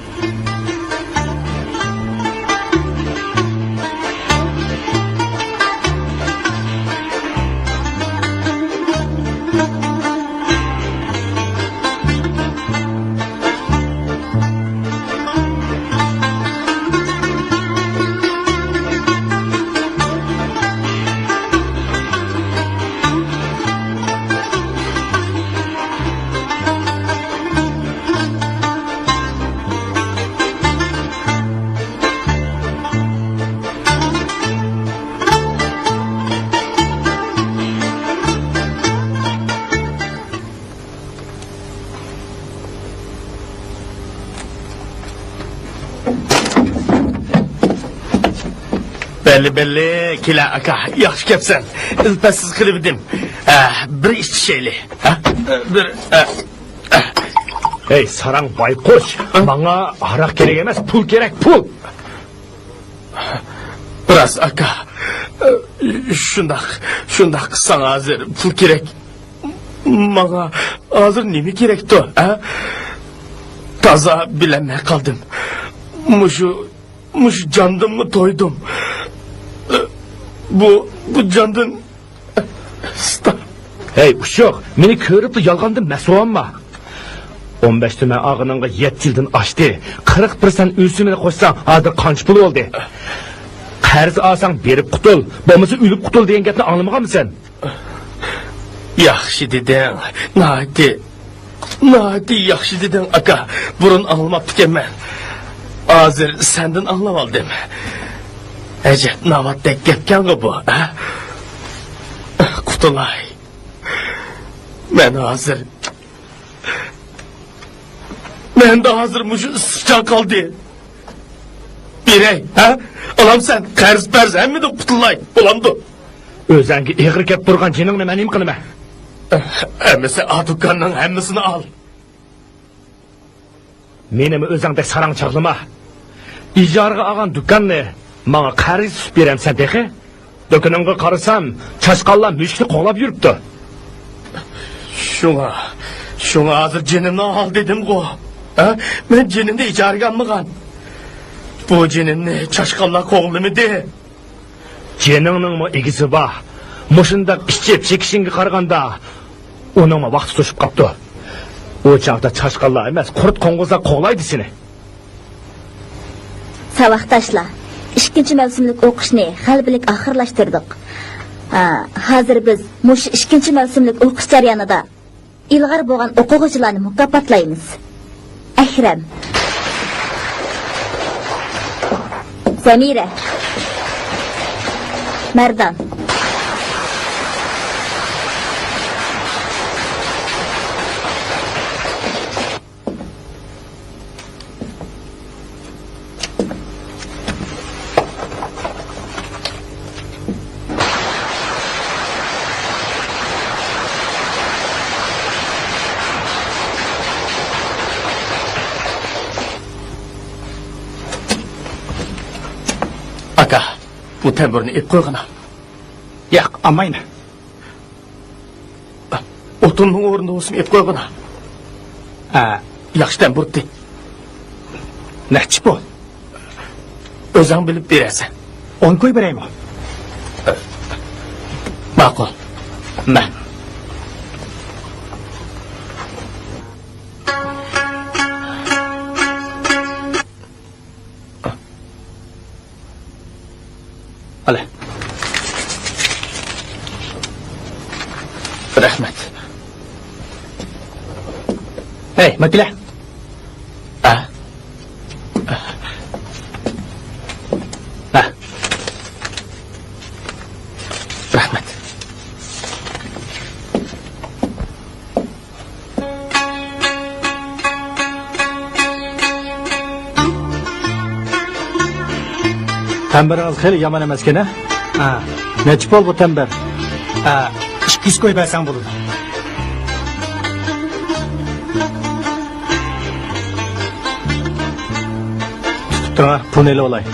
بەللى، بەللى، كېلە ئاكا، ياخشى كەپسەن. ئىلپەتسىز قىلىۋىدىم. ھە، بىر ئىچىشەيلى. ھە؟ بىر، ھە. ھەي، ساراڭ بايقۇش، ھە؟ ماڭا ھاراق كېرەك ئەمەس، پۇل كېرەك، پۇل. راست، ئاكا. شۇنداق، شۇنداق، ساڭا ھازىر پۇل كېرەك. ماڭا ھازىر نېمە كېرەكتۇ، ھە؟ تازا بىلەلمەي قالدىم. مۇشۇ، مۇشۇ جاندىنمۇ تويدۇم. بۇ، بۇ جاندىن ھەي، ئۇششۇق، مېنى كۆرۈپلا يالغاندىن مەسۇۋانما؟ ئون بەش تۈمەن ئالغىنىڭغا يەتتە يىلدىن ئاشتى. قىرىق پىرسەنت ئۆسۈمىنى قوشساڭ، ھازىر قانچە پۇل بولدى؟ قەرز ئالساڭ، بېرىپ قۇتۇل، بولمىسا ئۆلۈپ قۇتۇل دېگەن گەپنى ئاڭلىمىغانمىسەن؟ ياخشى دېدىڭ، ناھايىتى، ناھايىتى ياخشى دېدىڭ، ئاكا. بۇرۇن ئاڭلىماپتىكەنمەن. ھازىر سەندىن ئاڭلاۋالدىم. ئەجەب ناۋاتتەك گەپكەنغۇ بۇ، ھە؟ قۇتۇلاي. مەن ھازىر، مەندە ھازىر مۇشۇ ئىسسىق چاڭ قالدى. بېرەي، ھە؟ ئالامسەن، قەرز-پەرز ھەممىدىن قۇتۇلاي، بولامدۇ؟ ئۆزەڭگە ئېغىر كەپ تۇرغان جېنىڭنى مەن نېمە قىلىمەن؟ ئەمىسە، ئا دۇكاننىڭ ھەممىسىنى ئال. مېنىمۇ ئۆزۈڭدەك ساراڭ چاغلىما. ئىجارىگە ئالغان دۇكاننى ماڭا قەرز تۇتۇپ بېرەمسەن تېخى؟ دۇكىنىڭغا قارىسام، چاشقانلار مۈشۈكنى قوغلاپ يۈرۈپتۇ. شۇڭا، شۇڭا ھازىر جېنىمنى ئال دېدىمغۇ. ھە؟ مەن جېنىمنى ئىجارىگە ئالمىغان. بۇ جېنىمنى چاشقانلار قوغلىمىدى. جېنىڭنىڭمۇ ئىگىسى بار. مۇشۇنداق ئىچىپ چېكىشىڭگە قارىغاندا، ئۇنىڭمۇ ۋاقتى توشۇپ قاپتۇ. ئۇ چاغدا چاشقانلار ئەمەس، قۇرت قوڭغۇزلار قوغلايدۇ سېنى. ساۋاقداشلار، ئىككىنچى مەۋسۇملۇق ئوقۇشنى غەلىبىلىك ئاخىرلاشتۇردۇق. ھا، ھازىر بىز مۇشۇ ئىككىنچى مەۋسۇملۇق ئوقۇش جەريانىدا ئىلغار بولغان ئوقۇغۇچىلارنى مۇكاپاتلايمىز. ئەكرەم. زەمىرە. مەردان. ئاكا، بۇ تەمبۇرنى ئېلىپ قويغىنا. ياق، ئالمايمەن. ئوتۇننىڭ ئورنىدا بولسىمۇ ئېلىپ قويغىنا. ھە. ياخشى تەمبۇرتتى. نەچچە پۇل؟ ئۆزۈڭ بىلىپ بېرەرسەن. ئون كوي بېرەيمۇ؟ ماقۇل. مە. ئالە. رەھمەت. ھەي، ماكىلە. ئا. ئا. رەھمەت. تەمبىرىڭىز خېلى يامان ئەمەسكەن، ھە؟ ھە. نەچچە پۇل بۇ تەمبىر؟ ھە، ئىككى يۈز كوي بەرسەڭ بولىدۇ. تۇتۇپ تۇرۇڭ، پۇلنى ئېلىۋالاي.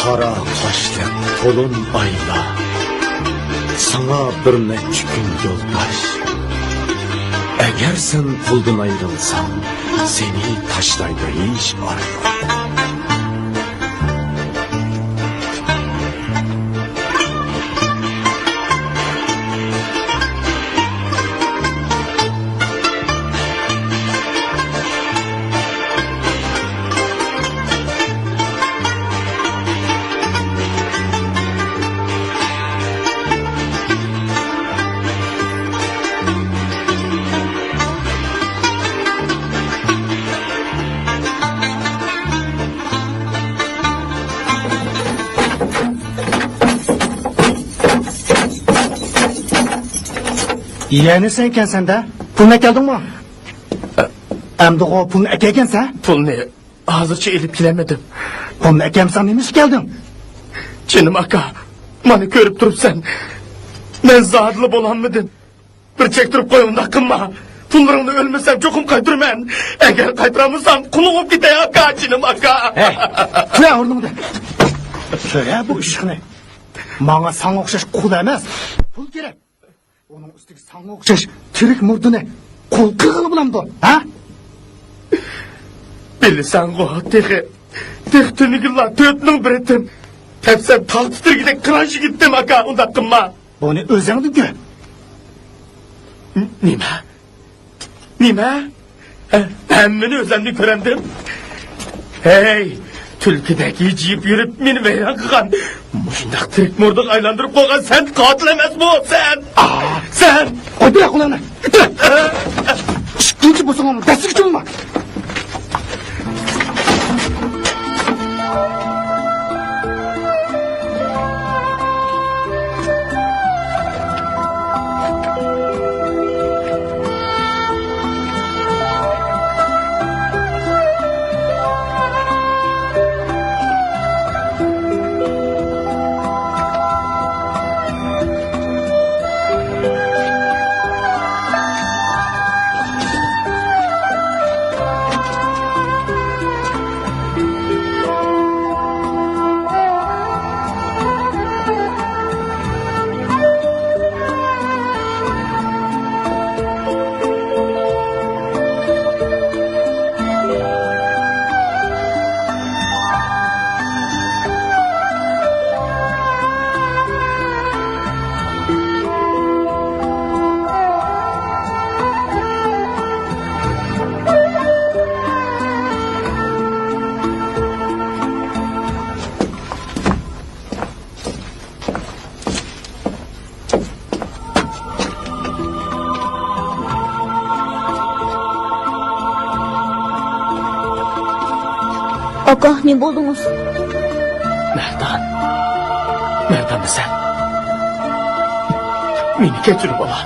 قارا قاشلىق تولۇن ئايلار، ساڭا بىر نەچچە كۈن يولداش. ئەگەر سەن پۇلدىن ئايرىلساڭ، سېنى تاشلايدۇ ھېچ ئارىلىق. يەنە سەنكەنسەن-دە. پۇلنى ئەكەلدىڭمۇ؟ ئەمدىغۇ پۇلنى ئەكەلگەنسەن؟ پۇلنى ھازىرچە ئېلىپ كېلەلمىدىم. پۇلنى ئەكەلمىسەڭ نېمە ئىشقا كەلدىڭ؟ جېنىم ئاكا، مانا كۆرۈپ تۇرۇپسەن. مەن زادىلا بولالمىدىم. بىر چەكتۈرۈپ قوي، ئۇنداق قىلما. پۇللىرىڭنى ئۆلمىسەم چوقۇم قايتۇرىمەن. ئەگەر قايتۇرالمىسام، قۇل بولۇپ كېتەي ئاكا، جېنىم ئاكا. ھەي، تۇرە ئورنۇڭدا. كۆرە بۇ ئىشقنى. ماڭا ساڭا ئوخشاش قۇل ئەمەس، پۇل كېرەك. ئۇنىڭ ئۈستىگە ساڭا ئوخشاش تىرىك مۇردىنى قۇل قىلغىلى بولامدۇ، ھە؟ بىلىسەنغۇ، تېخى، تېخى تۈنۈگۈنلا تۆتنىڭ بىرىتىم. تەپسەن تاغ تىترىگۈدەك قىران يىگىتتىم، ئاكا، ئۇنداق قىلما. بۇنى ئۆزۈڭدىن كۆر. ن-، نېمە؟ نېمە؟ ھە، ھەممىنى ئۆزۈمدىن كۆرەمدىم. ھەي، تۈلكىدەك ھىجىيىپ يۈرۈپ، مېنى ۋەيران قىلغان، مۇشۇنداق تىرىك مۇردىغا ئايلاندۇرۇپ قويغان سەن قاتىل ئەمەسمۇ، سەن؟ ئا! سەن! قوي بېرە قولۇڭنى! ئىككىنچى بولساڭ، دەسسىگە چۇمما! ئاكا، نېمە بولدىڭىز؟ مەردان. مەردانمۇ سەن؟ مېنى كەچۈر، بالا.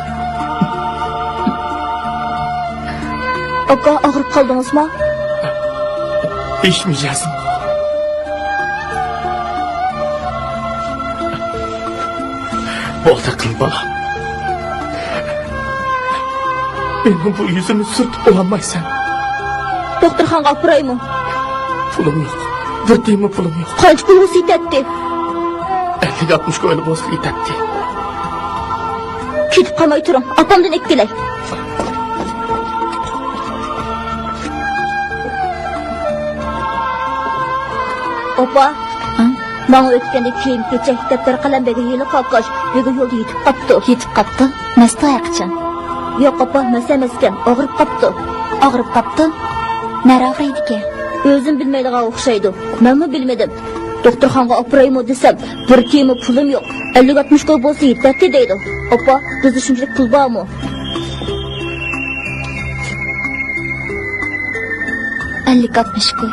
ئاكا، ئاغرىپ قالدىڭىزمۇ؟ ھېچ مىجەزىم. بولدى قىل، بالا. مېنىڭ بۇ يۈزۈمنى سۈرتۈپ بولالمايسەن. دوختۇرخانىغا ئاپىرايمۇ؟ پۇلۇم يوق. بىر تىيىنمۇ پۇلۇم يوق. قانچە پۇل بولسا يېتەتتى؟ ئەللىك ئاتمىش كويلا بولسا يېتەتتى. كېتىپ قالماي تۇرۇڭ، ئاپامدىن ئېلىپ كېلەي. ئاپا، ھە؟ ماڭا ئۆتكەندە كىيىم-كېچەك، دەپتەر-قەلەم بەرگەن ھېلىقى ئاكاش بۈگۈن يولدا يېتىپ قاپتۇ. يېتىپ قاپتۇ؟ مەستۇ ھەقىچان؟ ياق ئاپا، مەس ئەمەسكەن، ئاغرىپ قاپتۇ. ئاغرىپ قاپتۇ؟ نەرە ئاغرىيدىكەن؟ ئۆزىمۇ بىلمەيدىغان ئوخشايدۇ. مەنمۇ بىلمىدىم. دوختۇرخانىغا ئاپىرايمۇ دېسەم، بىر تىيىنمۇ پۇلۇم يوق. ئەللىك ئاتمىش كوي بولسا يېتەتتى دەيدۇ. ئاپا، بىزدە شۇنچىلىك پۇل بارمۇ؟ ئەللىك ئاتمىش كوي.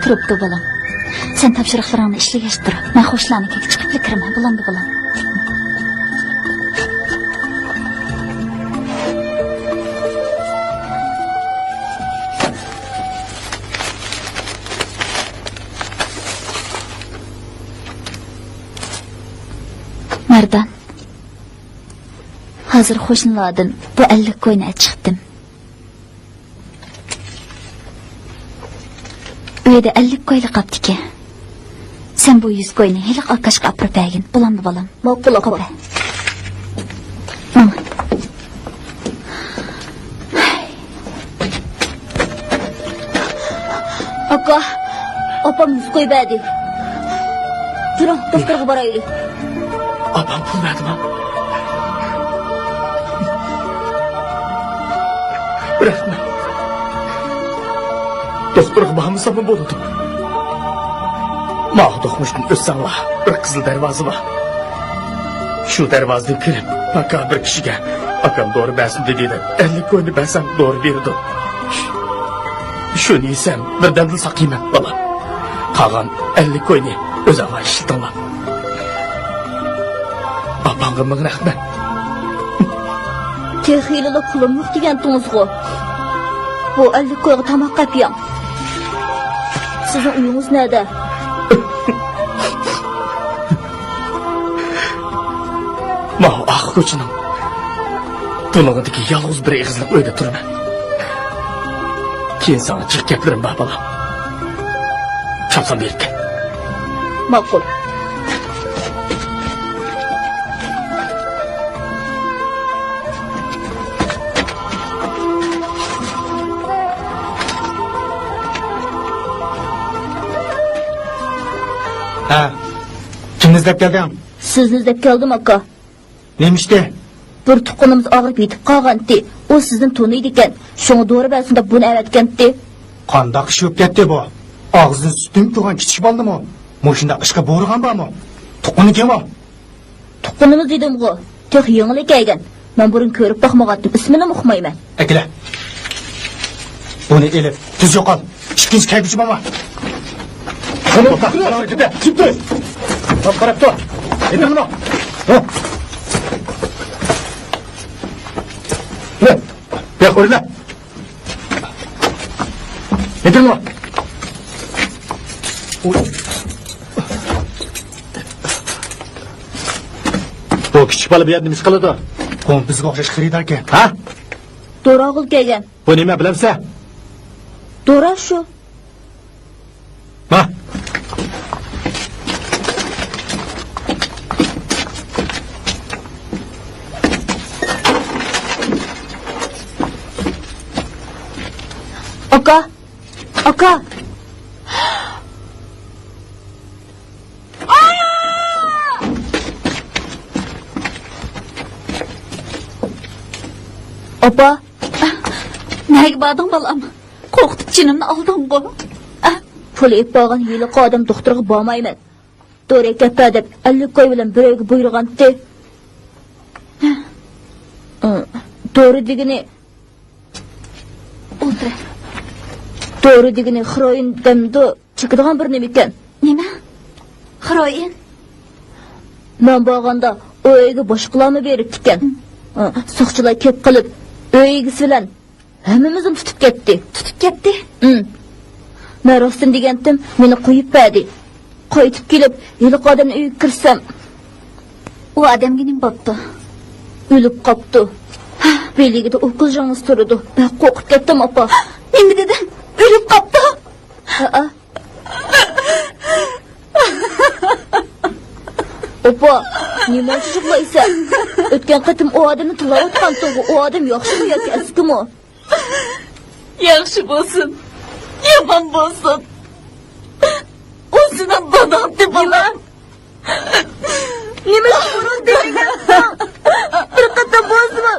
تۇرۇپتۇ، بالام. سەن تاپشۇرۇقلىرىڭنى ئىشلىگەچ تۇر. مەن خوشلارنىڭ كۆيىگە چىقىپلا كىرىمەن. بولامدۇ، بالام؟ مەردان. ھازىر قوشنىلاردىن بۇ ئەللىك كوينى ئەچىقتىم. ئۆيدە ئەللىك كويلا قاپتىكەن. سەن بۇ يۈز كوينى ھېلىقى ئاكاشقا ئاپىرىپ بەرگىن. بولامدۇ، بالام؟ ماقۇل، ئاپا. ماڭ. ئاكا، ئاپام يۈز كوي بەردى. تۇرۇڭ، دوختۇرغا بارايلى. ئاپام پۇل بەردىما؟ رەھمەت. دوختۇرغا بارمىساممۇ بولىدۇ. ماۋۇ دوقمۇشتىن ئۆتسەڭلار، بىر قىزىل دەرۋازا بار. شۇ دەرۋازىدىن كىرىپ، پاكا بىر كىشىگە «ئاكام دورا بەرسۇن» دېدى دەپ، ئەللىك كوينى بەرسەڭ دورا بېرىدۇ. شۇنى يېسەم، بىردەمدىلا ساقىيمەن، بالام. قالغان ئەللىك كوينى ئۆزۈڭلار ئىشلىتىڭلار. ئاپاڭغا مىڭ رەھمەت. تېخىلىلا پۇلۇم يوق دېگەنتىڭىزغۇ. بۇ ئەللىك كويغا تاماق قەپ يەڭ. سىزنىڭ ئۆيىڭىز نەدە؟ ماۋۇ ئاخىرقى كوچىنىڭ بۇلۇڭىدىكى يالغۇز بىر ئېغىزلىق ئۆيدە تۇرىمەن. كېيىن ساڭا جىق گەپلىرىم بار، بالام. ئالسام بېرىپتۇ. ماقۇل. ھە، كىمنى ئىزدەپ كەلدىڭ؟ سىزنى ئىزدەپ كەلدىم، ئاكا. نېمە ئىشتى؟ بىر تۇغقىنىمىز ئاغرىپ يېتىپ قالغانتى. ئۇ سىزنى تونۇيدىكەن. شۇڭا دورا بەرسۇن دەپ بۇنى ئەۋەتكەنتى. قانداق ئىش بولۇپ كەتتى بۇ؟ ئاغزىدىن سۈتۈم تۇغان كىچىك بالىنىمۇ مۇشۇنداق ئىشقا بۇيرۇغان بارمۇ؟ تۇغقىنى كىم ئۇ؟ تۇغقىنىمىز دېدىمغۇ. تېخى يېڭىلا كەلگەن. مەن بۇرۇن كۆرۈپ باقمىغانتىم. ئىسمىنىمۇ ئۇقمايمەن. ئەكېلە. بۇنى ئېلىپ، تېز يوقال. ئىككىنچى كەلگۈچى بولما. قېنى، توختا، توختا، قاراپ تۇر. توپ قاراپ تۇر. يېتىڭلار. ھە. ھە. بۇياققا ئۆرۈلە. يېتىڭلار. بۇ كىچىك بالا بۇ يەردە نېمە ئىش قىلىدۇ؟ بۇ بىزگە ئوخشاش خېرىداركەن. ھە؟ دورا ئالغىلى كەلگەن. بۇ نېمە، بىلەمسە؟ دورا شۇ. ما. ئاكا، ئاكا. ئاپا. نەگە باردىڭ، بالام؟ قورقۇتۇپ جېنىمنى ئالدىڭغۇ. پۇل ئېلىپ بارغان ھېلىقى ئادەم دوختۇرغا بارمايمەن، دورا ئەكەپ بەر دەپ ئەللىك كوي بىلەن بىرەيگە بۇيرۇغانتى. دورا دېگىنى، ئولتۇر. دورا دېگىنى خروئىن دەمدۇ؟ چېكىدىغان بىر نېمىكەن. نېمە؟ خروئىن؟ مەن بارغاندا ئۇ ئۆيگە باشقىلارمۇ بېرىپتىكەن. ھە، ساقچىلار كەپ قېلىپ، ئۆي ئىگىسى بىلەن ھەممىمىزنى تۇتۇپ كەتتى. تۇتۇپ كەتتى؟ ھىم. مەن راستىنى دېگەنتىم، مېنى قويۇپ بەردى. قايتىپ كېلىپ، ھېلىقى ئادەمنىڭ ئۆيىگە كىرسەم، ئۇ ئادەمگە نېمە بوپتۇ؟ ئۆلۈپ قاپتۇ. بىلىگىدە ئوكۇل ژاڭزا تۇرىدۇ. بەك قورقۇپ كەتتىم، ئاپا. نېمە دېدىڭ؟ ئۆلۈپ قاپتۇ؟ ھەئە. ئاپا، نېمانچە يىغلايسەن؟ ئۆتكەن قېتىم ئۇ ئادەمنى تىللاۋاتقانتىڭغۇ، ئۇ ئادەم ياخشىمۇ ياكى ئەسكىمۇ؟ ياخشى بولسۇن، يامان بولسۇن، ئۇ سېنىڭ داداڭتى، بالام. نېمە بۇرۇن دېمىگەنسەن؟ بىر قېتىم بولسىمۇ